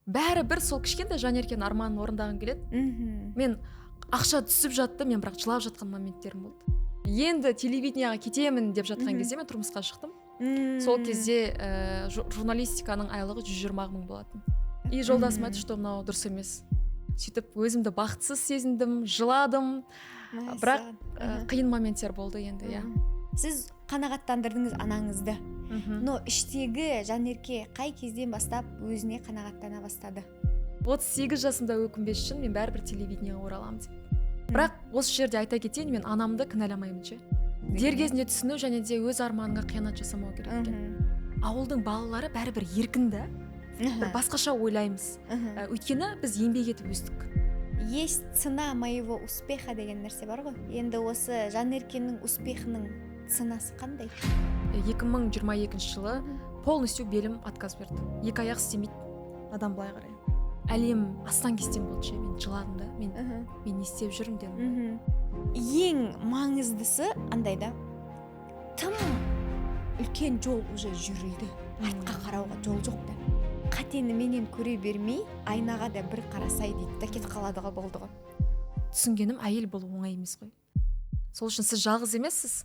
Бәрібір сол кішкентай Жанеркенің арманын орындағым келеді. Мен ақша түсіп жатты, мен бірақ жылап жатқан моменттерім болды. Енді телевидениеға кетемін деп жатқан кезде мен тұрмысқа шықтым. Сол кезде журналистиканың айлығы 120 мың болатын. И жолдасым айтты, что мынау дұрыс емес. Сөйтіп өзімді бақытсыз сезіндім, жыладым. Бірақ қиын моменттер болды енді, иә. Сіз қанағаттандырдыңыз анаңызды, но іштегі Жанерке қай кезден бастап өзіне қанағаттана бастады? 38 жасымда өкінбес үшін мен бәрібір телевидениеға ораламын деп. Бірақ осы жерде айта кетейін, мен анамды кінәламаймын ше. Дер кезінде түсіну және де өз арманыңа қиянат жасамау керек екен. Ауылдың балалары бәрібір еркін да, бір басқаша ойлаймыз. Өйткені біз еңбек етіп өстік. Есть цена моего успеха деген нәрсе бар ғой. Енді осы Жанеркенің успехының ценасы қандай? 2022 жылы полностью белім отказ берді, екі аяқ істемейді адам. Былай қарай әлем астан кестен болды ше. Мен жыладым да, мен мен не істеп жүрмін дедім. Ең маңыздысы андай да, тым үлкен жол уже жүрілді, артқа қарауға жол жоқ та. Қатені менен көре бермей, айнаға да бір қарасай дейді да, кетіп қалады ғой, болды ғой. Түсінгенім, әйел болу оңай емес қой. Сол үшін сіз жалғыз емессіз.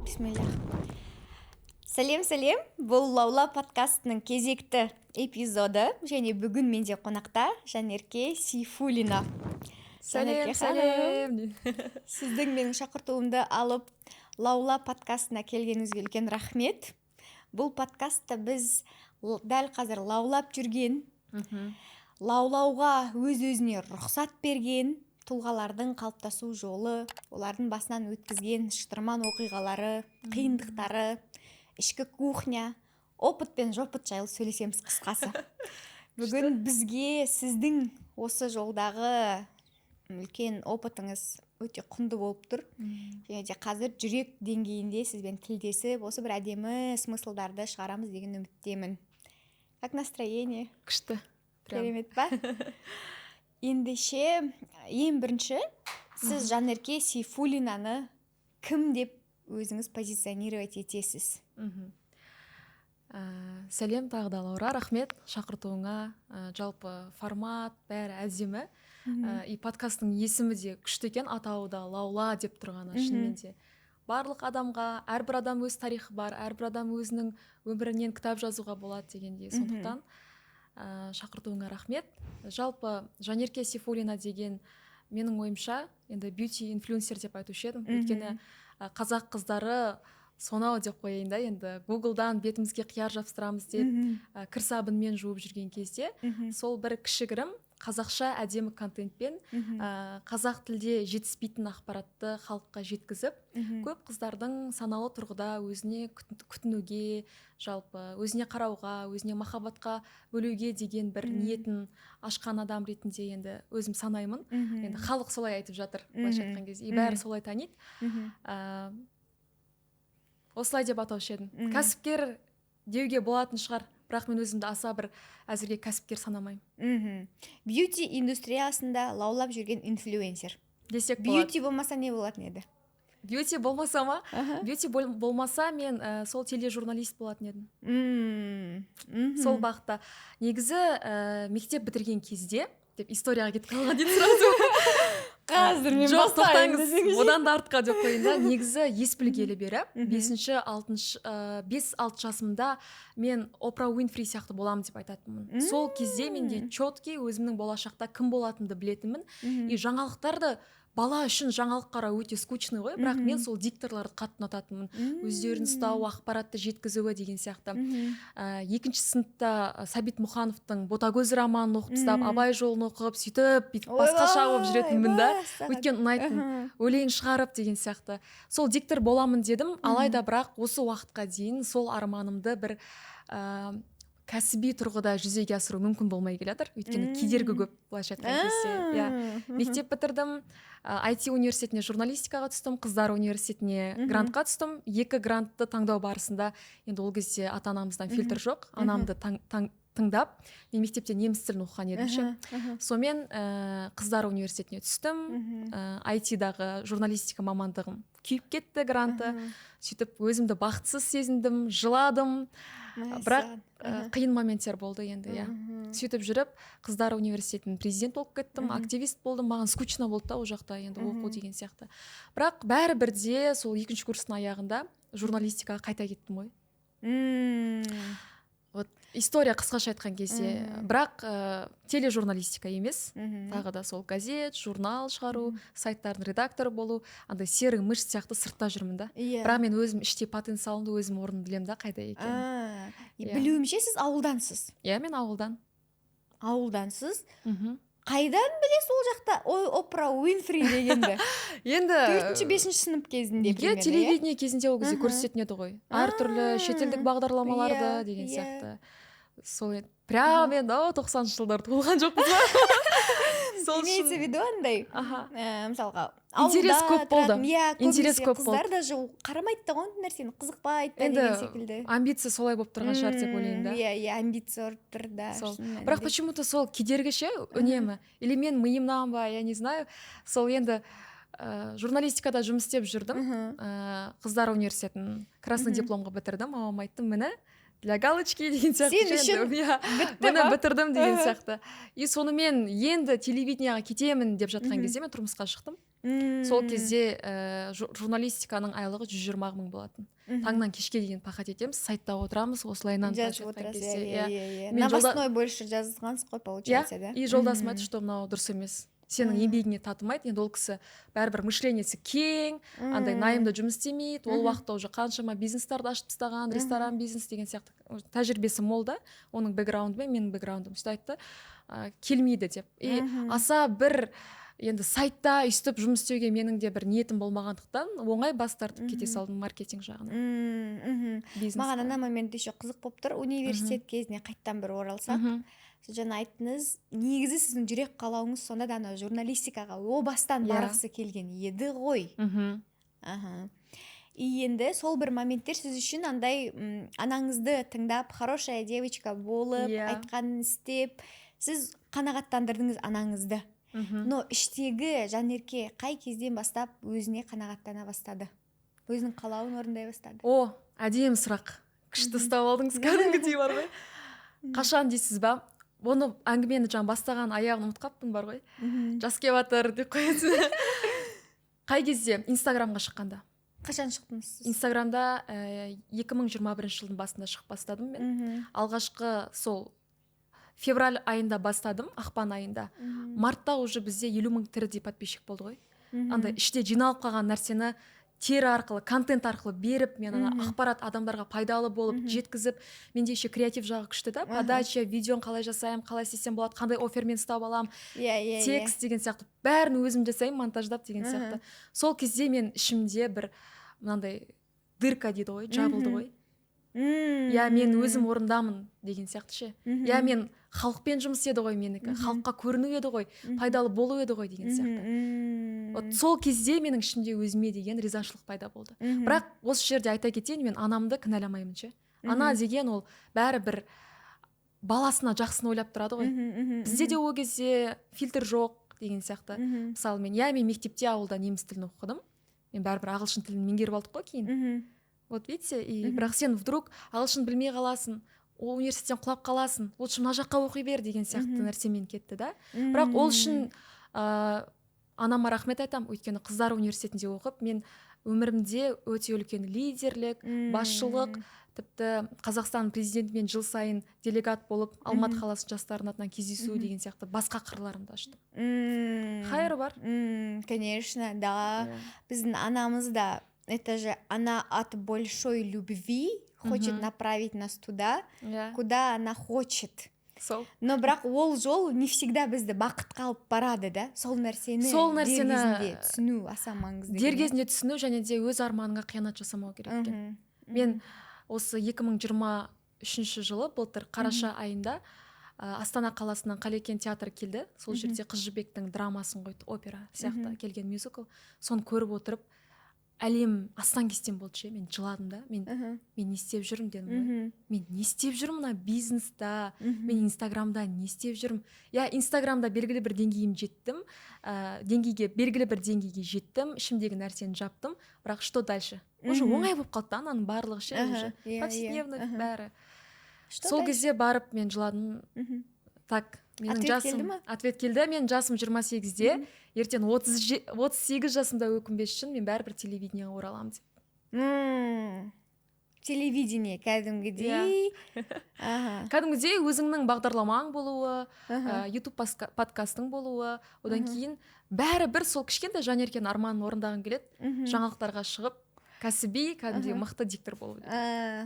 Бисмиллах. Сәлем, сәлем! Бұл «Лаула» подкастының кезекті эпизоды және бүгін менде қонақта Жанерке Сейфуллина. Сәлем! Жанерке ханым. Сәлем! Сіздің менің шақыртуымды алып, «Лаула» подкастына келгеніңізге үлкен рахмет. Бұл подкастта біз дәл қазір лаулап жүрген, лаулауға өз өзіне рұқсат берген тұлғалардың қалыптасу жолы, олардың басынан өткізген шытырман оқиғалары, қиындықтары, ішкі кухня, опыт пен жопыт жайлы сөйлесеміз. Қысқасы, бүгін бізге сіздің осы жолдағы үлкен опытыңыз өте құнды болып тұр және де қазір жүрек деңгейінде сізбен тілдесіп, осы бір әдемі смыслдарды шығарамыз деген үміттемін. Как настроение? Күшті прям. Керемет па? Ендеше, ең бірінші, сіз Жанерке Сейфуллинаны кім деп өзіңіз позиционировать етесіз? Сәлем тағы да, Лаура, рахмет шақыртуыңа. Жалпы формат бәрі әдемі. И подкасттың есімі де күшті екен, атауы да «Лаула» деп тұрғаны. Шынымен де барлық адамға, әрбір адам өз тарихы бар, әрбір адам өзінің өмірінен кітап жазуға болады дегендей. Сондықтан шақыртуыңа рахмет. Жалпы Жанерке Сейфуллина деген, менің ойымша, енді бьюти инфлюенсер деп айтушы едім. Өйткені қазақ қыздары сонау деп қояйын да, енді Гуглдан бетімізге қияр жапсырамыз деп, кір сабынмен жуып жүрген кезде, сол бір кішігірім қазақша әдемі контентпен қазақ тілде жетіспейтін ақпаратты халыққа жеткізіп, көп қыздардың саналы тұрғыда өзіне күтінуге, жалпы өзіне қарауға, өзіне махаббатқа бөлуге деген бір ниетін ашқан адам ретінде енді өзім санаймын. Енді халық солай айтып жатыр былайша айтқан кезде, и бәрі солай таниды. Осылай деп атаушы едім. Кәсіпкер деуге болатын шығар, бірақ мен өзімді аса бір әзірге кәсіпкер санамаймын. Бьюти индустриясында лаулап жүрген инфлюенсер десек болады. Бьюти болмаса, не болатын еді? Бьюти болмаса ма? Бьюти болмаса, мен сол тележурналист болатын едім. Сол бағытта негізі мектеп бітірген кезде деп историяға кетіп қалған дейді сразу. Қазір мен Жоқ, бастаймын тоқтаңыз. десеңізші. Одан да артқа деп қояйын да. Негізі ес білгелі бері, бесінші, алтыншы, 5-6 жасымда мен Опра Уинфри сияқты боламын деп айтатынмын. Сол кезде менде четкий өзімнің болашақта кім болатынымды білетінмін. И жаңалықтарды, бала үшін жаңалық қарау өте скучный ғой, бірақ мен сол дикторларды қатты ұнататынмын, өздерін ұстауы, ақпаратты жеткізуі деген сияқты. Екінші сыныпта Сәбит Мұқановтың «Ботагөз» романын оқып тастап, Абай жолын оқып, сөйтіп бүйтіп басқаша болып жүретінмін да, Мәссаған. өйткені ұнайтын, өлең шығарып деген сияқты. Сол диктор боламын дедім. Алайда бірақ осы уақытқа дейін сол арманымды бір кәсіби тұрғыда жүзеге асыру мүмкін болмай келе жатыр, өйткені кедергі көп былайша айтқан кезде, иә. Мектеп бітірдім, IT университетіне журналистикаға түстім, қыздар университетіне грантқа түстім. Екі грантты таңдау барысында, енді ол кезде ата анамыздан фильтр жоқ, анамды тыңдап, мен мектепте неміс тілін оқыған едім ше. Сонымен қыздар университетіне түстім. IT-дағы журналистика мамандығым күйіп кетті, гранты. Сөйтіп өзімді бақытсыз сезіндім, жыладым. Бірақ қиын моменттер болды енді, иә. Сөйтіп жүріп, қыздар университетінің президент болып кеттім, активист болдым. Маған скучно болды да ол жақта енді оқу деген сияқты. Бірақ бәрібір де сол екінші курстың аяғында журналистикаға қайта кеттім ғой. Вот история, қысқаша айтқан кезде. Бірақ тележурналистика емес, тағы да сол газет, журнал шығару, сайттардың редакторы болу. Андай серый мышь сияқты сыртта жүрмін да. Бірақ мен өзім іште потенциалымды, өзім орнымды білемін да, қайда екенін. Иә. Білуімше, сіз ауылдансыз. Иә, мен ауылдан. Ауылдансыз. Қайдан білесіз ол жақта Опра Уинфри дегенді? Енді Төртінші, бесінші сынып кезінде неге примерно, иә? Телевидение кезінде, ол кезде көрсететін еді ғой әртүрлі шетелдік бағдарламаларды деген сияқты. Сол енді прям енді о 90-шы жылдары туылған жоқпыз ба, сол Имеется в үшін виду андай мысалға, Интерес ауылда көп болды. тұратын, иә, Интерес көбінесе көп қыздар болды. даже қарамайды да ғой ондай нәрсені, қызықпайды да Енді деген секілді. амбиция солай болып тұрған шығар деп ойлаймын да. Иә, амбиция ұрып тұр да. Сол. Шын Бірақ мәнінде. почему-то сол кедергі ше үнемі, или мен миымнан ба, я не знаю. Сол енді журналистикада жұмыс істеп жүрдім. Қыздар университетін красный дипломға бітірдім. Мамам айттым: «Міне, для галочки» деген сияқты. Сен Ше үшін енді, иә, бітті міне, ма? бітірдім деген сияқты. И сонымен енді телевидениеға кетемін деп жатқан кезде мен тұрмысқа шықтым. Сол кезде журналистиканың айлығы 120 мың болатын. Таңнан кешке дейін пахать етеміз, сайтта отырамыз осылайынан, Жазып былайша айтқан отырасыз, кезде, иә иә. иә иә Мен Новостной больше жазғансыз ғой, получается, да? И жолдасым айтты, что мынау дұрыс емес, сенің еңбегіңе татымайды. Енді ол кісі бәрібір мышлениесі кең, андай найымда жұмыс істемейді ол. Уақытта уже қаншама бизнестарды ашып тастаған, ресторан бизнес деген сияқты, уже тәжірибесі мол да. Оның бэкграунды мен менің бэкграундым сөйтіп айтты, келмейді деп. И аса бір енді сайтта өйстіп жұмыс істеуге менің де бір ниетім болмағандықтан, оңай бас тартып кете салдым маркетинг жағына, бизнеске. Маған ана момент еще қызық болып тұр, университет кезіне қайттан бір оралсақ. Сіз жаңа айттыңыз, негізі сіздің жүрек қалауыңыз сонда да ана журналистикаға о бастан барғысы келген еді ғой. Аха, и енді сол бір моменттер сіз үшін андай анаңызды тыңдап, хорошая девочка болып, айтқанын істеп, сіз қанағаттандырдыңыз анаңызды. Но іштегі Жанерке қай кезден бастап өзіне қанағаттана бастады, өзінің қалауын орындай бастады? О, әдемі сұрақ, күшті ұстап алдыңыз кәдімгідей бар ғой. Қашан дейсіз ба? Оны әңгімені жаңа бастаған аяғын ұмытып қалыппын бар ғой. Жас келіп жатыр деп қоясың. Қай кезде? Инстаграмға шыққанда. Қашан шықтыңыз сіз? Инстаграмда 2021 жылдың басында шығып бастадым мен. Алғашқы сол февраль айында бастадым, ақпан айында. Мартта уже бізде 50 мың тірідей подписчик болды ғой. Андай іште жиналып қалған нәрсені тері арқылы, контент арқылы беріп, мен ана ақпарат адамдарға пайдалы болып жеткізіп, менде еще креатив жағы күшті да, подача, видеоны қалай жасаймын, қалай істесем болады, қандай офермен ұстап аламын, иә иә иә текст деген сияқты, бәрін өзім жасаймын, монтаждап деген сияқты. Сол кезде мен ішімде бір мынандай дырка дейді ғой, жабылды ғой. Иә, мен өзім орындамын деген сияқты ше. Иә, мен халықпен жұмыс еді ғой менікі, халыққа көріну еді ғой, пайдалы болу еді ғой деген сияқты. Вот сол кезде менің ішімде өзіме деген ризашылық пайда болды. Бірақ осы жерде айта кетейін, мен анамды кінәламаймын ше. Ана деген ол бәрібір баласына жақсыны ойлап тұрады ғой. Бізде де ол кезде фильтр жоқ деген сияқты. Мысалы, мен, иә, мен мектепте ауылда неміс тілін оқыдым, мен бәрібір ағылшын тілін меңгеріп алдық қой кейін. Вот видите, и бірақ сен вдруг ағылшын білмей қаласың, ол университеттен құлап қаласың, лучше мына жаққа оқи бер деген сияқты нәрсемен кетті да. Бірақ ол үшін анама рахмет айтамын, өйткені қыздар университетінде оқып, мен өмірімде өте үлкен лидерлік, басшылық, тіпті Қазақстан президентімен жыл сайын делегат болып, Алматы қаласы жастарының атынан кездесу деген сияқты басқа қырларымды аштым. Хайыры бар. Конечно, да. Біздің анамыз да, это же она от большой любви хочет направить нас туда, куда она хочет. Сол. Но бірақ ол жол не всегда бізді бақытқа алып барады да. Сол нәрсені Сол дер нәрсені кезінде түсіну аса маңызды дер екен, иә? кезінде түсіну және де өз арманыңа қиянат жасамау керек екен. Мен осы 2023 жылы, былтыр қараша айында Астана қаласынан Қалекен театры келді. Сол жерде Қыз Жібектің драмасын қойды, опера сияқты келген мюзикл. Соны көріп отырып, әлем астан кестен болды ше. Мен жыладым да. Мен мен не істеп жүрмін дедім ғой. Мен не істеп жүрмін мына бизнеста, мен Инстаграмда не істеп жүрмін? Иә, Инстаграмда белгілі бір деңгейім жеттім, деңгейге, белгілі бір деңгейге жеттім, ішімдегі нәрсені жаптым, бірақ что дальше? Уже оңай болып қалды да ананың барлығы ше, уже иә, иә, повседневно бәрі. Что Сол дальше? кезде барып мен жыладым. Так, менің Ответ жасым келді ма? Ответ келді. Менің жасым 28-де, ертең 38 жасымда өкінбес үшін мен бәрібір телевидениеға ораламын деп. Телевидение кәдімгідей. Кәдімгідей өзіңнің бағдарламаң болуы, YouTube подкастың болуы, одан кейін бәрібір сол кішкентай Жанеркенің арманын орындағым келеді. Жаңалықтарға шығып, кәсіби кәдімгідей мықты диктор болу.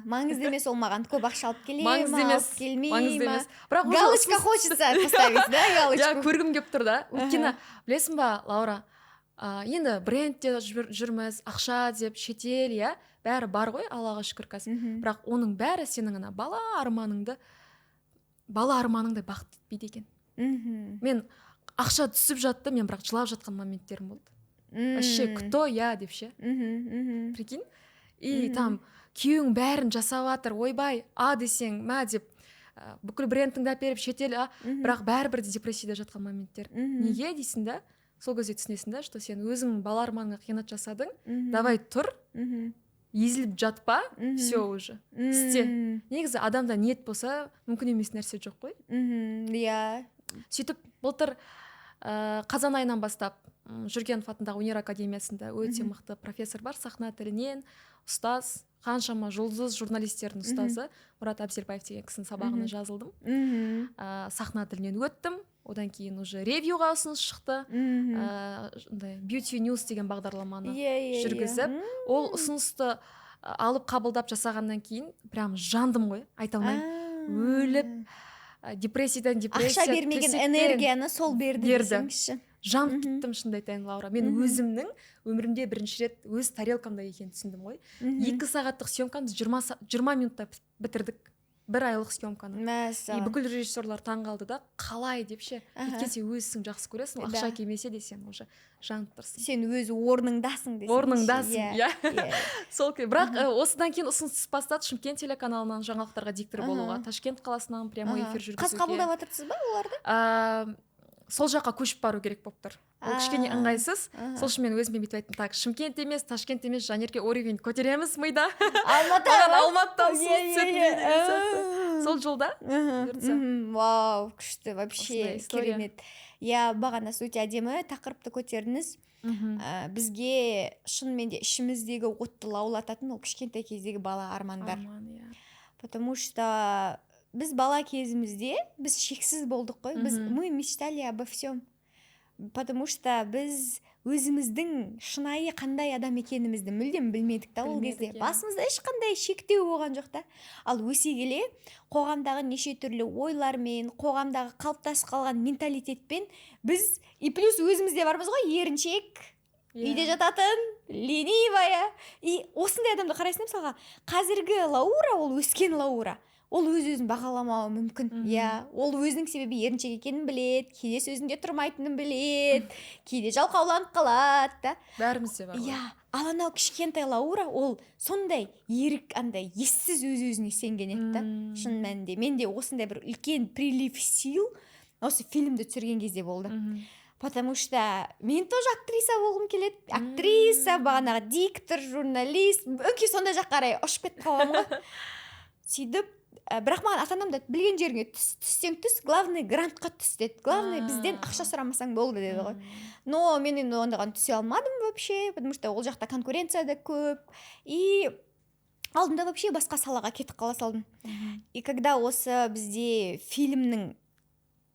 Маңызды емес ол маған, көп ақша алып келе Маңызды ма, емес, алып келмей маңызды ма? емес, бірақ уже Галочка хочется поставить, да, галочку. Иә, көргім келіп тұр да, өйткені білесің ба, Лаура, енді брендте жүрміз, ақша деп, шетел, иә, бәрі бар ғой, Аллаға шүкір, қазір. Бірақ оның бәрі сенің ана бала арманыңдай бақытты етпейді екен. Мен ақша түсіп жатты, мен бірақ жылап жатқан моменттерім болды вообще. Кто я деп ше. Мхм, мхм. Прикинь, и там күйеуің бәрін жасап жатыр, ойбай, а десең, мә деп, бүкіл брендіңді әперіп, шетел, а бірақ бәрібір де депрессияда жатқан моменттер. Неге дейсің да, сол кезде түсінесің да, что сен өзің бала арманыңа қиянат жасадың. Давай тұр, езіліп жатпа, все уже, істе. Негізі адамда ниет болса, мүмкін емес нәрсе жоқ қой. Иә. Сөйтіп былтыр қазан айынан бастап Жүргенов атындағы өнер академиясында өте мықты профессор бар, сахна тілінен ұстаз, қаншама жұлдыз журналистердің ұстазы Мұрат Әбзелбаев деген кісінің сабағына жазылдым. Сахна тілінен өттім, одан кейін уже ревьюға ұсыныс шықты. Андай Beauty News деген бағдарламаны иә иә иә. жүргізіп, ол ұсынысты алып, қабылдап жасағаннан кейін прям жандым ғой, айта алмаймын, өліп, депрессиядан депрессия, Ақша бермеген төсектен энергияны сол берді, Берді. десеңізші. Жанып кеттім, шынымды айтайын, Лаура. Мен өзімнің өмірімде бірінші рет өз тарелкамда екенін түсіндім ғой. 2 сағаттық съемканы біз 20 минутта бітірдік, бір айлық съемканы. И бүкіл режиссерлар таң қалды да, қалай деп ше. Өйткені сен өз ісіңді жақсы көресің, ақша келмесе де, сен уже жанып тұрсың. Сен өз орныңдасың десеңші. Орныңдасың, иә. Сол бірақ осыдан кейін ұсыныс түсіп бастады Шымкент телеканалынан жаңалықтарға диктор болуға, Ташкент қаласынан прямой эфир Қазір жүргізуге. қабылдап жатырсыз ба оларды? Сол жаққа көшіп бару керек болып тұр, ол кішкене ыңғайсыз. Сол үшін мен өзіме бүйтіп айттым: так, Шымкент емес, Ташкент емес, Жанерке, уровень көтереміз мида. Алматы. Маған Алматыдан ұсыныс түсетін иә, деген сияқты. Сол жолда, бұйыртса. Вау, күшті вообще. Осындай история. Керемет, иә. Бағана сіз өте әдемі тақырыпты көтердіңіз. Бізге шынымен де ішіміздегі отты лаулататын ол кішкентай кездегі бала армандар. Арман, иә. Потому что біз бала кезімізде біз шексіз болдық қой, біз мы мечтали обо всем, потому что біз өзіміздің шынайы қандай адам екенімізді мүлдем білмедік та ол Білмедік, кезде. иә. Басымызда ешқандай шектеу болған жоқ та. Ал өсе келе қоғамдағы неше түрлі ойлармен, қоғамдағы қалыптасып қалған менталитетпен біз, и плюс өзімізде бармыз ғой, еріншек, үйде жататын, ленивая. И осындай адамды қарайсың да, мысалға, қазіргі Лаура, ол өскен Лаура, ол өз өзін бағаламауы мүмкін. Иә, ол өзінің себебі еріншек екенін біледі, кейде сөзінде тұрмайтынын біледі, кейде жалқауланып қалады да. Бәрімізде бар ғой. Иә, ал анау кішкентай Лаура, ол сондай ерік, андай ессіз өз өзіне сенген еді да. Шын мәнінде менде осындай бір үлкен прилив сил осы фильмді түсірген кезде болды. Потому что мен тоже актриса болғым келеді, актриса, бағанағы диктор, журналист, өңкей сондай жаққа қарай ұшып кетіп қалғанмын ғой сөйтіп. Бірақ маған ата анам да: «Білген жеріңе түс, түссең түс, главное грантқа түс», — деді. «Главное, бізден ақша сұрамасаң болды», — деді ғой. Но мен енді ондаған түсе алмадым вообще, потому что ол жақта конкуренция да көп, и алдында вообще басқа салаға кетіп қала салдым. И когда осы бізде фильмнің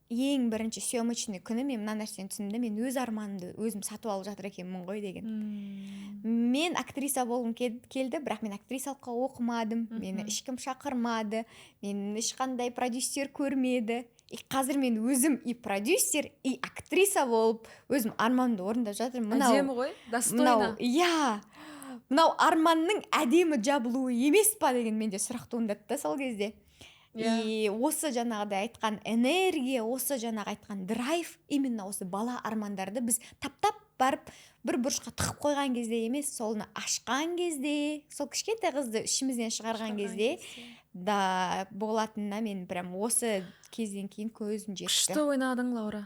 ең бірінші съемочный күні, мен мына нәрсені түсіндім: мен өз арманымды өзім сатып алып жатыр екенмін ғой деген. Мен актриса болғым келді, бірақ мен актрисалыққа оқымадым, мені ешкім шақырмады, мені ешқандай продюсер көрмеді. И қазір мен өзім и продюсер, и актриса болып, өзім арманымды орындап жатырмын. Мынау Әдемі ғой, достойно. Мынау, иә, мынау арманның әдемі жабылуы емес па деген менде сұрақ туындады да сол кезде. И осы жаңағыдай айтқан энергия, осы жаңағы айтқан драйв, именно осы бала армандарды біз таптап барып бір бұрышқа тығып қойған кезде емес, соны ашқан кезде, сол кішкентай қызды ішімізден шығарған кезде да болатынына мен прям осы кезден кейін көзім жетті. Күшті ойнадың, Лаура.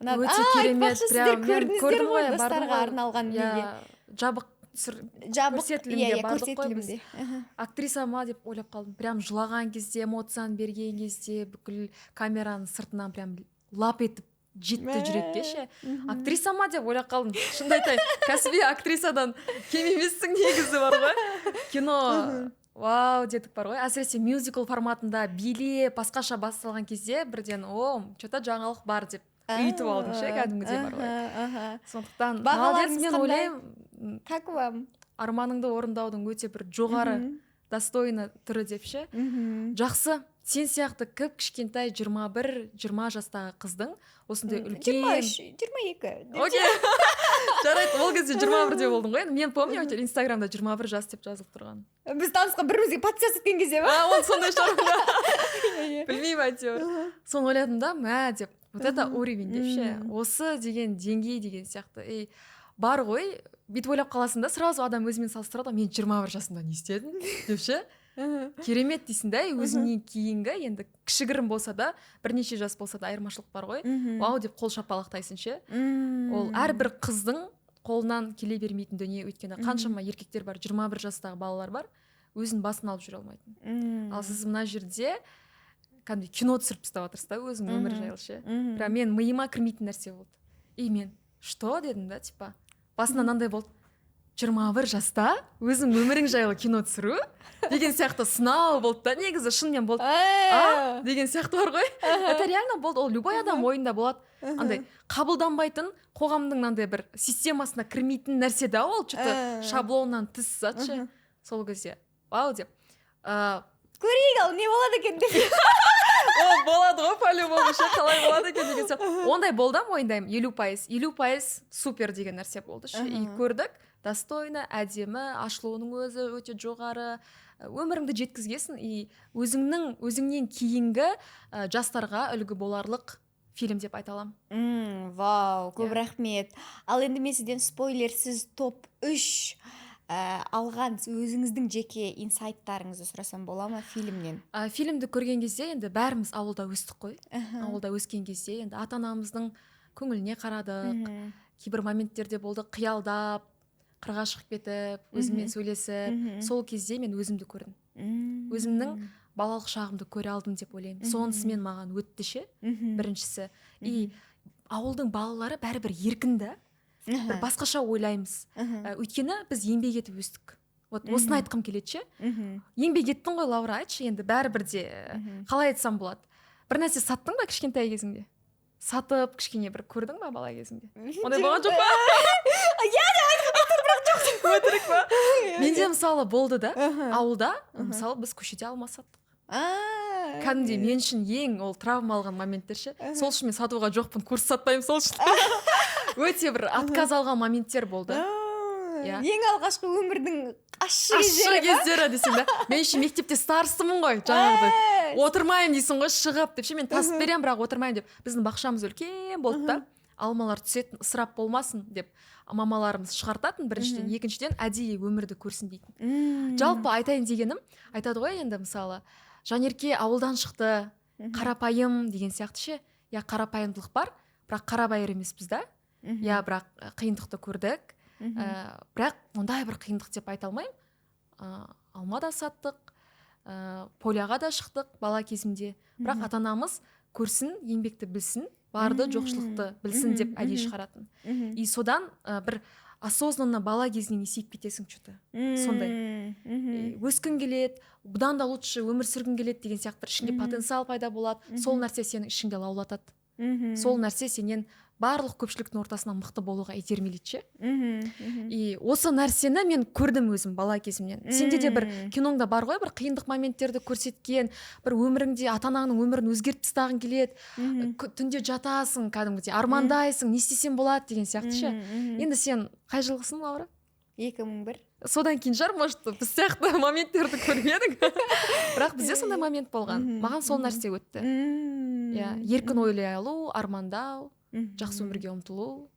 Ұнады. Өте А, керемет. айтпақшы, сіздер Прям мен көрдіңіздер көрдім ғой ғой, бардым достарға ғой. арналған Иә, неге. жабық. түсір Жабық. Көрсетілімге Иә, бардық қой біз. Көрсетілімде. Актриса ма деп ойлап қалдым. Прям жылаған кезде, эмоцияны берген кезде, бүкіл камераның сыртынан прям лап етіп жетті жүрекке ше. Актриса ма деп ойлап қалдым, шынымды айтайын. Кәсіби актрисадан кем емессің негізі, бар ғой. Кино вау дедік, бар ғой. Әсіресе мюзикл форматында билеп, басқаша басталған кезде бірден «О, че-то жаңалық бар» деп үйтіп алдым ше, кәдімгідей, бар ғой. Сондықтан молодец. Бағаларыңыз Мен қандай? ойлаймын, Как вам? арманыңды орындаудың өте бір жоғары, достойный түрі деп ше. Жақсы, сен сияқты кіп кішкентай 21-20 жастағы қыздың осындай үлкен 23, 22. Окей, жарайды, ол кезде 21-де болдың ғой енді. Мен помню, әйтеуір Инстаграмда 21 жас деп жазылып тұрған. Біз танысқан, бір бірімізге подписаться еткен кезде ма? А, ол сондай шығар онда, білмеймін. Әйтеуір соны ойладым да, мә деп, вот это уровень деп ше, осы деген деңгей деген сияқты. Ей, бар ғой, бүйтіп ойлап қаласың да, сразу адам өзімен салыстырады ғой: мен 21 жасымда не істедім деп ше. Керемет дейсің да. И өзіңнен кейінгі енді кішігірім болса да, бірнеше жас болса да айырмашылық бар ғой. Вау деп қол шапалақтайсың ше. Ол әрбір қыздың қолынан келе бермейтін дүние, өйткені қаншама еркектер бар, 21 жастағы балалар бар, өзінің басын алып жүре алмайтын. Ал сіз мына жерде кәдімгідей кино түсіріп тастап жатырсыз да өзіңнің өмір жайлы ше. Прям мен миыма кірмейтін нәрсе болды. И мен «Что?» дедім да, типа басында мынандай болды: 21 жаста өзің өмірің жайлы кино түсіру деген сияқты сынау болды да. Негізі шынымен болды а деген сияқты бар ғой. Это реально болды. Ол любой адам ойында болады андай қабылданбайтын, қоғамның мынандай бір системасына кірмейтін нәрсе да ол, че-то шаблоннан тыс зат ше. Сол кезде вау деп Көрейік ал, не болады екен деп. Ол болады ғой по любому ше, қалай болады екен деген сияқты. Ондай болды, мойындаймын. 50%, 50% супер деген нәрсе болды ше. И көрдік, достойно, әдемі, ашылуының өзі өте жоғары. Өміріңді жеткізгесін и өзіңнің, өзіңнен кейінгі жастарға үлгі боларлық фильм деп айта аламын. Вау, көп Иә. рахмет. Ал енді мен сізден спойлерсіз топ 3 алған өзіңіздің жеке инсайттарыңызды сұрасам бола ма фильмнен? Фильмді көрген кезде енді бәріміз ауылда өстік қой. Ауылда өскен кезде енді ата анамыздың көңіліне қарадық. Кейбір моменттерде болды, қиялдап, қырға шығып кетіп, өзіммен сөйлесіп. Сол кезде мен өзімді көрдім, өзімнің балалық шағымды көре алдым деп ойлаймын. Сонысымен маған өтті ше. Біріншісі, и ауылдың балалары бәрібір еркін да, бір басқаша ойлаймыз. Өйткені біз еңбек етіп өстік. Вот осыны айтқым келеді ше. Еңбек еттің ғой, Лаура, айтшы енді, бәрібір де қалай айтсам болады, бір нәрсе саттың ба кішкентай кезіңде? Сатып кішкене бір көрдің ба бала кезіңде? Ондай болған жоқ па? Иә деп айтып, бірақ жоқ. Өтірік па? Менде мысалы болды да. Ауылда мысалы біз көшеде алма саттық. Кәдімгідей мен үшін ең ол травма алған моменттер ше. Сол үшін мен сатуға жоқпын, курс сатпаймын. Сол үшін өте бір отказ алған моменттер болды. Иә. Ең алғашқы өмірдің ащы ащы кездері ма? Кездері десең да. Мен еще мектепте старостамын ғой жаңағыдай. Отырмаймын дейсің ғой шығып деп ше. Мен тасып беремін, бірақ отырмаймын деп. Біздің бақшамыз үлкен болды да, алмалар түсетін, ысырап болмасын деп мамаларымыз шығартатын біріншіден, екіншіден, әдейі өмірді көрсін дейтін. Жалпы айтайын дегенім, айтады ғой енді, мысалы, Жанерке ауылдан шықты, қарапайым деген сияқты ше. Иә, қарапайымдылық бар, бірақ қарабайыр емеспіз да. Иә, бірақ қиындықты көрдік. Бірақ ондай бір қиындық деп айта алмаймын. Алма да саттық, поляға да шықтық бала кезімде, бірақ ата анамыз көрсін, еңбекті білсін, барды, жоқшылықты білсін деп әдейі шығаратын. И содан бір осознанно бала кезінен есейіп кетесің че-то сондай. И өскің келеді, бұдан да лучше өмір сүргің келеді деген сияқты бір ішіңде потенциал пайда болады. Сол нәрсе сенің ішіңде лаулатады. Сол нәрсе сенен барлық көпшіліктің ортасынан мықты болуға итермелейді ше. И осы нәрсені мен көрдім өзім бала кезімнен. Сенде де бір киноңда бар ғой, бір қиындық моменттерді көрсеткен, бір өміріңде ата анаңның өмірін өзгертіп тастағың келеді. Түнде жатасың, кәдімгідей армандайсың, не істесем болады деген сияқты ше. Енді сен қай жылғысың, Лаура? 2001. Содан кейін шығар, может, біз сияқты моменттерді көрмедің, бірақ бізде сондай момент болған. Маған сол нәрсе өтті. Иә, еркін ойлай алу, армандау, жақсы өмірге ұмтылу,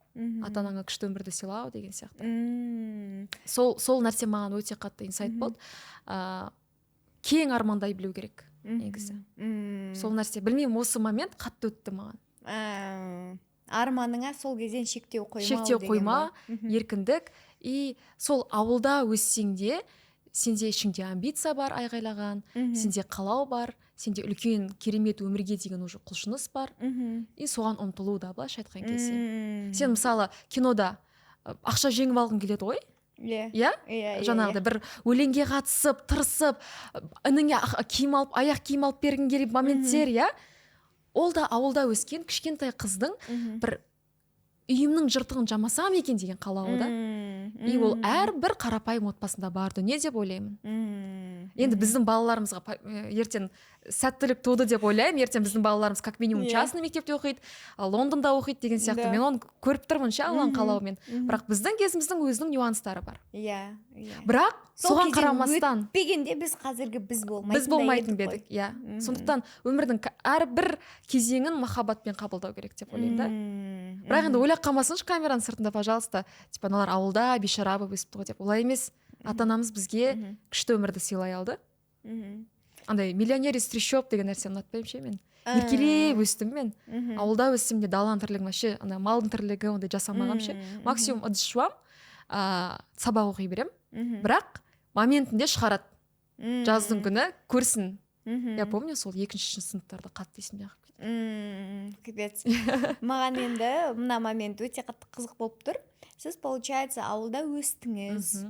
ата анаңа күшті өмірді сыйлау деген сияқты. Сол нәрсе маған өте қатты инсайт болды. Кең армандай білу керек негізі. Сол нәрсе, білмеймін, осы момент қатты өтті маған. Арманыңа сол кезден шектеу қоймау Шектеу деген қойма, ғой. Еркіндік. И сол ауылда өссең де, сенде ішіңде амбиция бар айғайлаған, сенде қалау бар, сенде үлкен керемет өмірге деген уже құлшыныс бар. И соған ұмтылу да, былайша айтқан кезде. Сен, мысалы, кинода ақша жеңіп алғың келеді ғой. Иә? Иә. Жаңағыдай бір өлеңге қатысып, тырысып, ініңе киім алып, аяқ киім алып бергің келген моменттер, иә, ол да ауылда өскен кішкентай қыздың бір үйімнің жыртығын жамасам екен деген қалауы да. И ол әрбір қарапайым отбасында бар дүние деп ойлаймын. Енді біздің балаларымызға ертең сәттілік туды деп ойлаймын. Ертең біздің балаларымыз как минимум частный мектепте оқиды, Лондонда оқиды деген сияқты. Мен оны көріп тұрмын ше, Алланың қалауымен. Бірақ біздің кезіміздің өзінің нюанстары бар. иә иә Бірақ Сол соған кезең қарамастан өтпегенде, біз қазіргі біз болмайтын біз да болмайтын едік қой. Едік, иә. Сондықтан өмірдің әрбір кезеңін махаббатпен қабылдау керек деп ойлаймын да. Бірақ енді ойлап қалмасыншы камераның сыртында, пожалуйста, типа аналар ауылда бейшара болып өсіпті ғой деп. Олай емес, ата анамыз бізге күшті өмірді сыйлай алды. Андай «миллионер из трущоб» деген нәрсені ұнатпаймын ше мен. Еркелеп өстім мен. Ауылда өссем де, даланың тірлігін вообще, ана малдың тірлігі, ондай жасамағанмын ше. Максимум ыдыс жуамын, сабақ оқи беремін. Бірақ моментінде шығарады, жаздың күні көрсін. Я помню, сол екінші, үшінші сыныптарда қатты есімде қалып кетті. Капец, маған енді мына момент өте қатты қызық болып тұр. Сіз, получается, ауылда өстіңіз.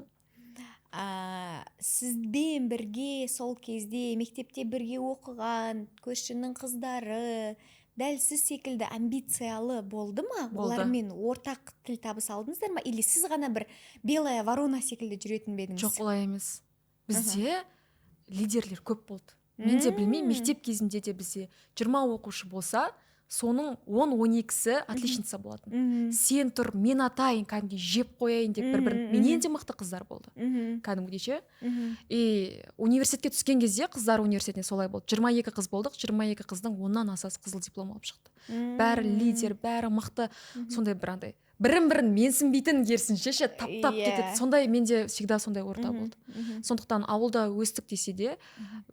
Сізбен бірге сол кезде мектепте бірге оқыған көршінің қыздары дәл сіз секілді амбициялы болды ма? Болды. Олармен ортақ тіл табыса алдыңыздар ма или сіз ғана бір белая ворона секілді жүретін бе едіңіз? Жоқ, олай емес. Бізде лидерлер көп болды. Мен де білмеймін, мектеп кезінде де бізде 20 оқушы болса, соның 10-12-сі отличница болатын. Сен тұр, мен атайын, кәдімгідей жеп қояйын деп бір бірін. Менен де мықты қыздар болды кәдімгідей ше. И университетке түскен кезде, қыздар университетіне, солай болды: 22 қыз болдық, 22 қыздың 10-нан асасы қызыл диплом алып шықты. Бәрі лидер, бәрі мықты. Сондай бір андай бірін бірін менсінбейтін, керісінше ше, таптап кетеді. Сондай менде всегда сондай орта болды. Сондықтан ауылда өстік десе де,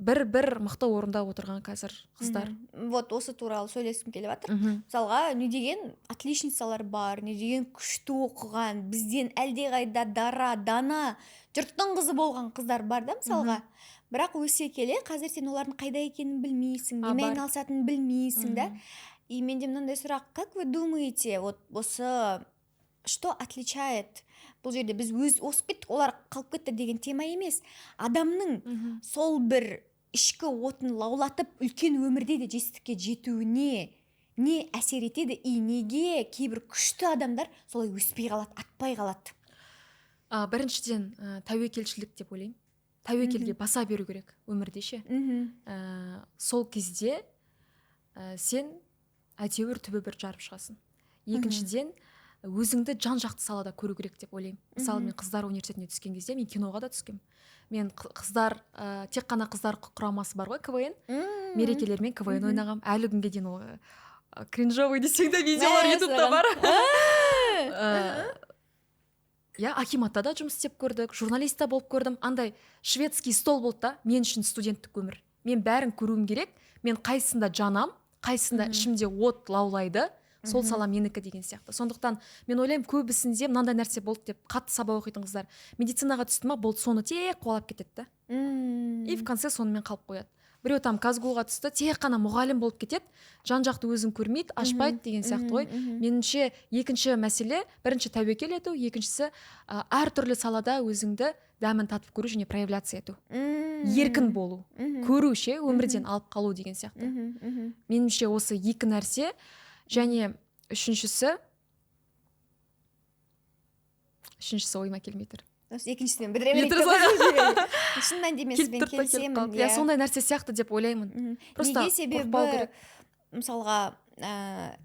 бір бір мықты орында отырған қазір қыздар. Вот осы туралы сөйлескім келіп жатыр. Мысалға, не деген отличницалар бар, не деген күшті оқыған, бізден әлдеқайда дара, дана, жұрттың қызы болған қыздар бар да, мысалға. Бірақ өсе келе қазір сен олардың қайда екенін білмейсің, немен бар. айналысатынын білмейсің да. И менде мынандай сұрақ: как вы думаете, вот осы что отличает? Бұл жерде біз өз озып кеттік, олар қалып кетті деген тема емес, адамның сол бір ішкі отын лаулатып, үлкен өмірде де жетістікке жетуіне не әсер етеді и неге кейбір күшті адамдар солай өспей қалады, атпай қалады? Біріншіден, тәуекелшілік деп ойлаймын. Тәуекелге баса беру керек өмірде ше. Сол кезде сен әйтеуір түбі бір жарып шығасың. Екіншіден, өзіңді жан жақты салада көру керек деп ойлаймын. Мысалы, мен қыздар университетіне түскен кезде мен киноға да түскенмін. Мен қыздар, тек қана қыздар құрамасы бар ғой, КВН мерекелермен КВН ойнағанмын. Әлі күнге дейін ол кринжовый десең де, видеолар Ютубта бар. Иә, акиматта да жұмыс істеп көрдік, журналист та болып көрдім. Андай шведский стол болды да мен үшін студенттік өмір. Мен бәрін көруім керек, мен қайсысында жанам, қайсысында ішімде от лаулайды, сол сала менікі деген сияқты. Сондықтан мен ойлаймын, көбісінде мынандай нәрсе болды деп: қатты сабақ оқитын қыздар медицинаға түсті ма, болды, соны тек қуалап кетеді да. И в конце сонымен қалып қояды. Біреу там КазГУға түсті, тек қана мұғалім болып кетеді, жан жақты өзін көрмейді, ашпайды деген сияқты ғой. Меніңше, екінші мәселе: бірінші тәуекел ету, екіншісі әртүрлі салада өзіңді дәмін татып көру және проявляция ету, еркін болу, көру ше, өмірден алып қалу деген сияқты. Меніңше, осы екі нәрсе. Және үшіншісі ойыма келмей тұр. Осы екіншісімен бітіре берейік. Бітіре салайық. Шын мәнінде мен Келіп сізбен тұрды да, келіп келісемін. қалды. Иә, сондай нәрсе сияқты деп ойлаймын. Просто Неге? Себебі, қорықпау керек. мысалға,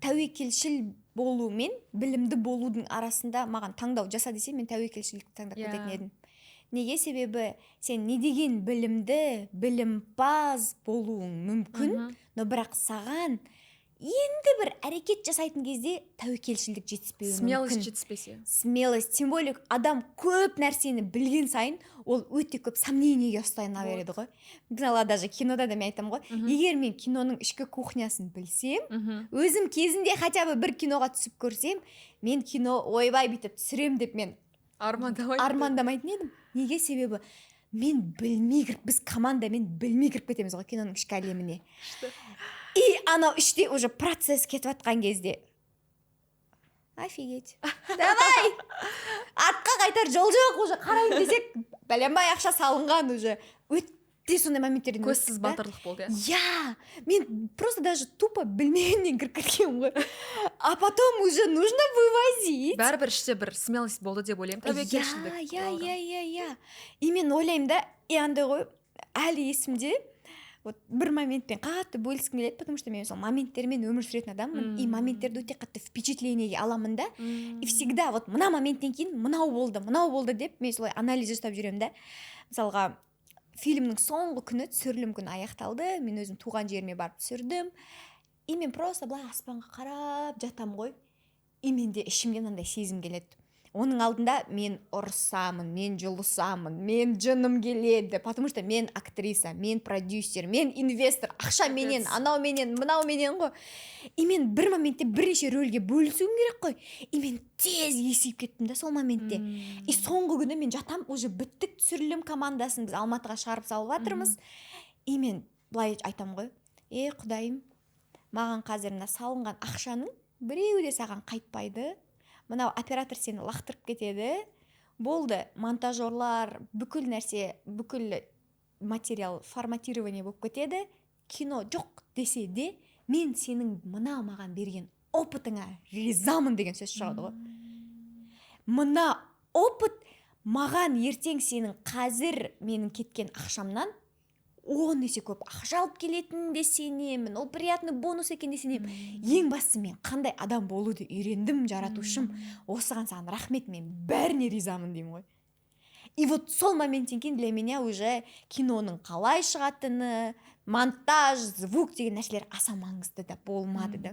тәуекелшіл болу мен білімді болудың арасында маған таңдау жаса десе, мен тәуекелшілдікті таңдап кететін едім. Неге? Себебі сен не деген білімді, білімпаз болуың мүмкін, но бірақ саған енді бір әрекет жасайтын кезде тәуекелшілдік жетіспеуі Смелость мүмкін. жетіспесе. Смелость. Тем более адам көп нәрсені білген сайын, ол өте көп сомнениеге ұстана береді ғой. Мысалы, даже кинода да мен айтамын ғой, егер мен киноның ішкі кухнясын білсем, өзім кезінде хотя бы бір киноға түсіп көрсем, мен кино, ойбай, бүйтіп түсірем деп мен Армандамайтын. Армандамайтын едім. Неге? Себебі мен білмей кіріп, біз командамен білмей кіріп кетеміз ғой киноның ішкі әлеміне. И анау іште уже процесс кетіп жатқан кезде: «Офигеть, давай, артқа қайтар жол жоқ уже, қарайын десек, бәленбай ақша салынған уже». Өте сондай моменттерден Көзсіз өттік та. батырлық болды, иә. Иә, мен просто даже тупо білмегеннен кіріп кеткенмін ғой, а потом уже нужно вывозить. Бәрібір іште бір смелость болды деп ойлаймын, тәуекелшілдік. Иә, и мен ойлаймын да, и андай ғой, әлі есімде. Вот бір моментпен қатты бөліскім келеді, потому что мен сол моменттермен өмір сүретін адаммын и моменттерді өте қатты впечатлениеге аламын да. И всегда вот мына моменттен кейін мынау болды, мынау болды деп мен солай анализ жасап жүремін да. Мысалға, фильмнің соңғы күні, түсірілім күні аяқталды, мен өзім туған жеріме барып түсірдім. И мен просто былай аспанға қарап жатамын ғой, и менде ішімде мынандай сезім келеді. Оның алдында мен ұрысамын, мен жұлысамын, мен жыным келеді, потому что мен актриса, мен продюсер, мен инвестор, ақша менен, анау менен, мынау менен ғой. И мен бір моментте бірнеше рөлге бөлісуім керек қой, и мен тез есейіп кеттім да сол моментте. И соңғы күні мен жатам, уже біттік түсірілім, командасын біз Алматыға шығарып салып жатырмыз. И мен былай айтамын ғой: «Е, құдайым, маған қазір мына салынған ақшаның біреуі де саған қайтпайды, мынау оператор сені лақтырып кетеді, болды, монтажерлар, бүкіл нәрсе, бүкіл материал форматирование болып кетеді, кино жоқ десе де, мен сенің мына маған берген опытыңа ризамын», — деген сөз шығады ғой. «Мына опыт маған ертең сенің қазір менің кеткен ақшамнан 10 есе көп ақша алып келетініне сенемін, ол приятный бонус екеніне сенемін. Ең бастысы, мен қандай адам болуды үйрендім, жаратушым, осыған саған рахмет, мен бәріне ризамын», — деймін ғой. И вот сол моменттен кейін для меня уже киноның қалай шығатыны, монтаж, звук деген нәрселер аса маңызды да болмады да.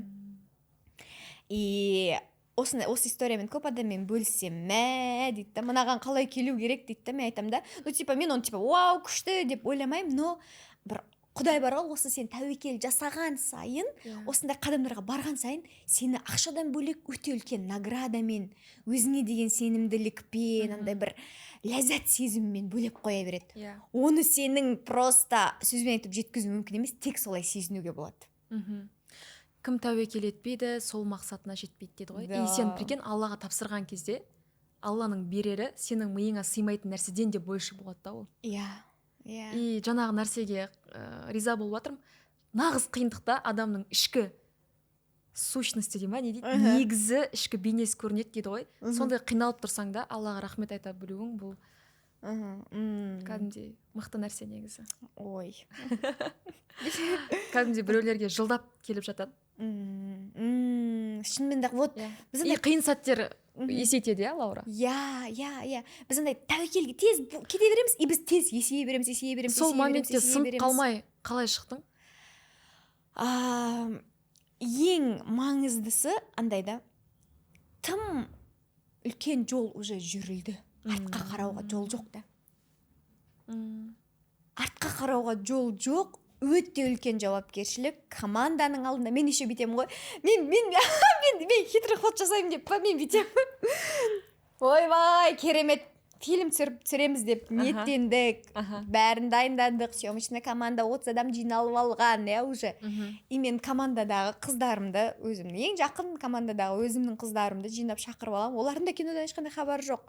И осындай, осы историямен көп адаммен бөліссем, «Мә», — дейді да, «мынаған қалай келу керек?» — дейді да. Мен айтамын да, ну типа мен оны типа вау, күшті деп ойламаймын, но бір құдай бар ғой, осы сен тәуекел жасаған сайын, осындай қадамдарға барған сайын сені ақшадан бөлек өте үлкен наградамен, өзіңе деген сенімділікпен, андай бір ләззат сезімімен бөлеп қоя береді. Оны сенің просто сөзбен айтып жеткізу мүмкін емес, тек солай сезінуге болады. Кім тәуекел етпейді, сол мақсатына жетпейді дейді ғой. И сен, прикинь, Аллаға тапсырған кезде Алланың берері сенің миыңа сыймайтын нәрседен де больше болады да ол. иә иә И жаңағы нәрсеге риза болып жатырмын. Нағыз қиындықта адамның ішкі сущности дей ма, не дейді, негізі ішкі бейнесі көрінеді дейді ғой. Сондай қиналып тұрсаң да, Аллаға рахмет айта білуің, бұл мхм м. кәдімгідей мықты нәрсе негізі. Ой. Кәдімгідей біреулерге жылдап келіп жатады. Шынымен де, вот біз И андай қиын сәттер есейтеді, иә, Лаура? Иә, біз андай тәуекелге тез кете береміз, и біз тез есейе береміз, есейе береміз, Сол есейе береміз, моментте есейе сынып береміз. қалмай қалай шықтың? Ең маңыздысы андай да, тым үлкен жол уже жүрілді, артқа қарауға жол жоқ та. Артқа қарауға жол жоқ, өте үлкен жауапкершілік команданың алдында. Мен еще бүйтемін ғой, мен хитрый ход жасаймын деп па, мен бүйтемін: «Ойбай, керемет фильм түсіреміз деп ниеттендік, бәрін дайындадық, съемочный команда 30 адам жиналып алған, иә, уже». И мен командадағы қыздарымды, өзімнің ең жақын командадағы өзімнің қыздарымды жинап, шақырып аламын. Олардың да кинодан ешқандай хабары жоқ.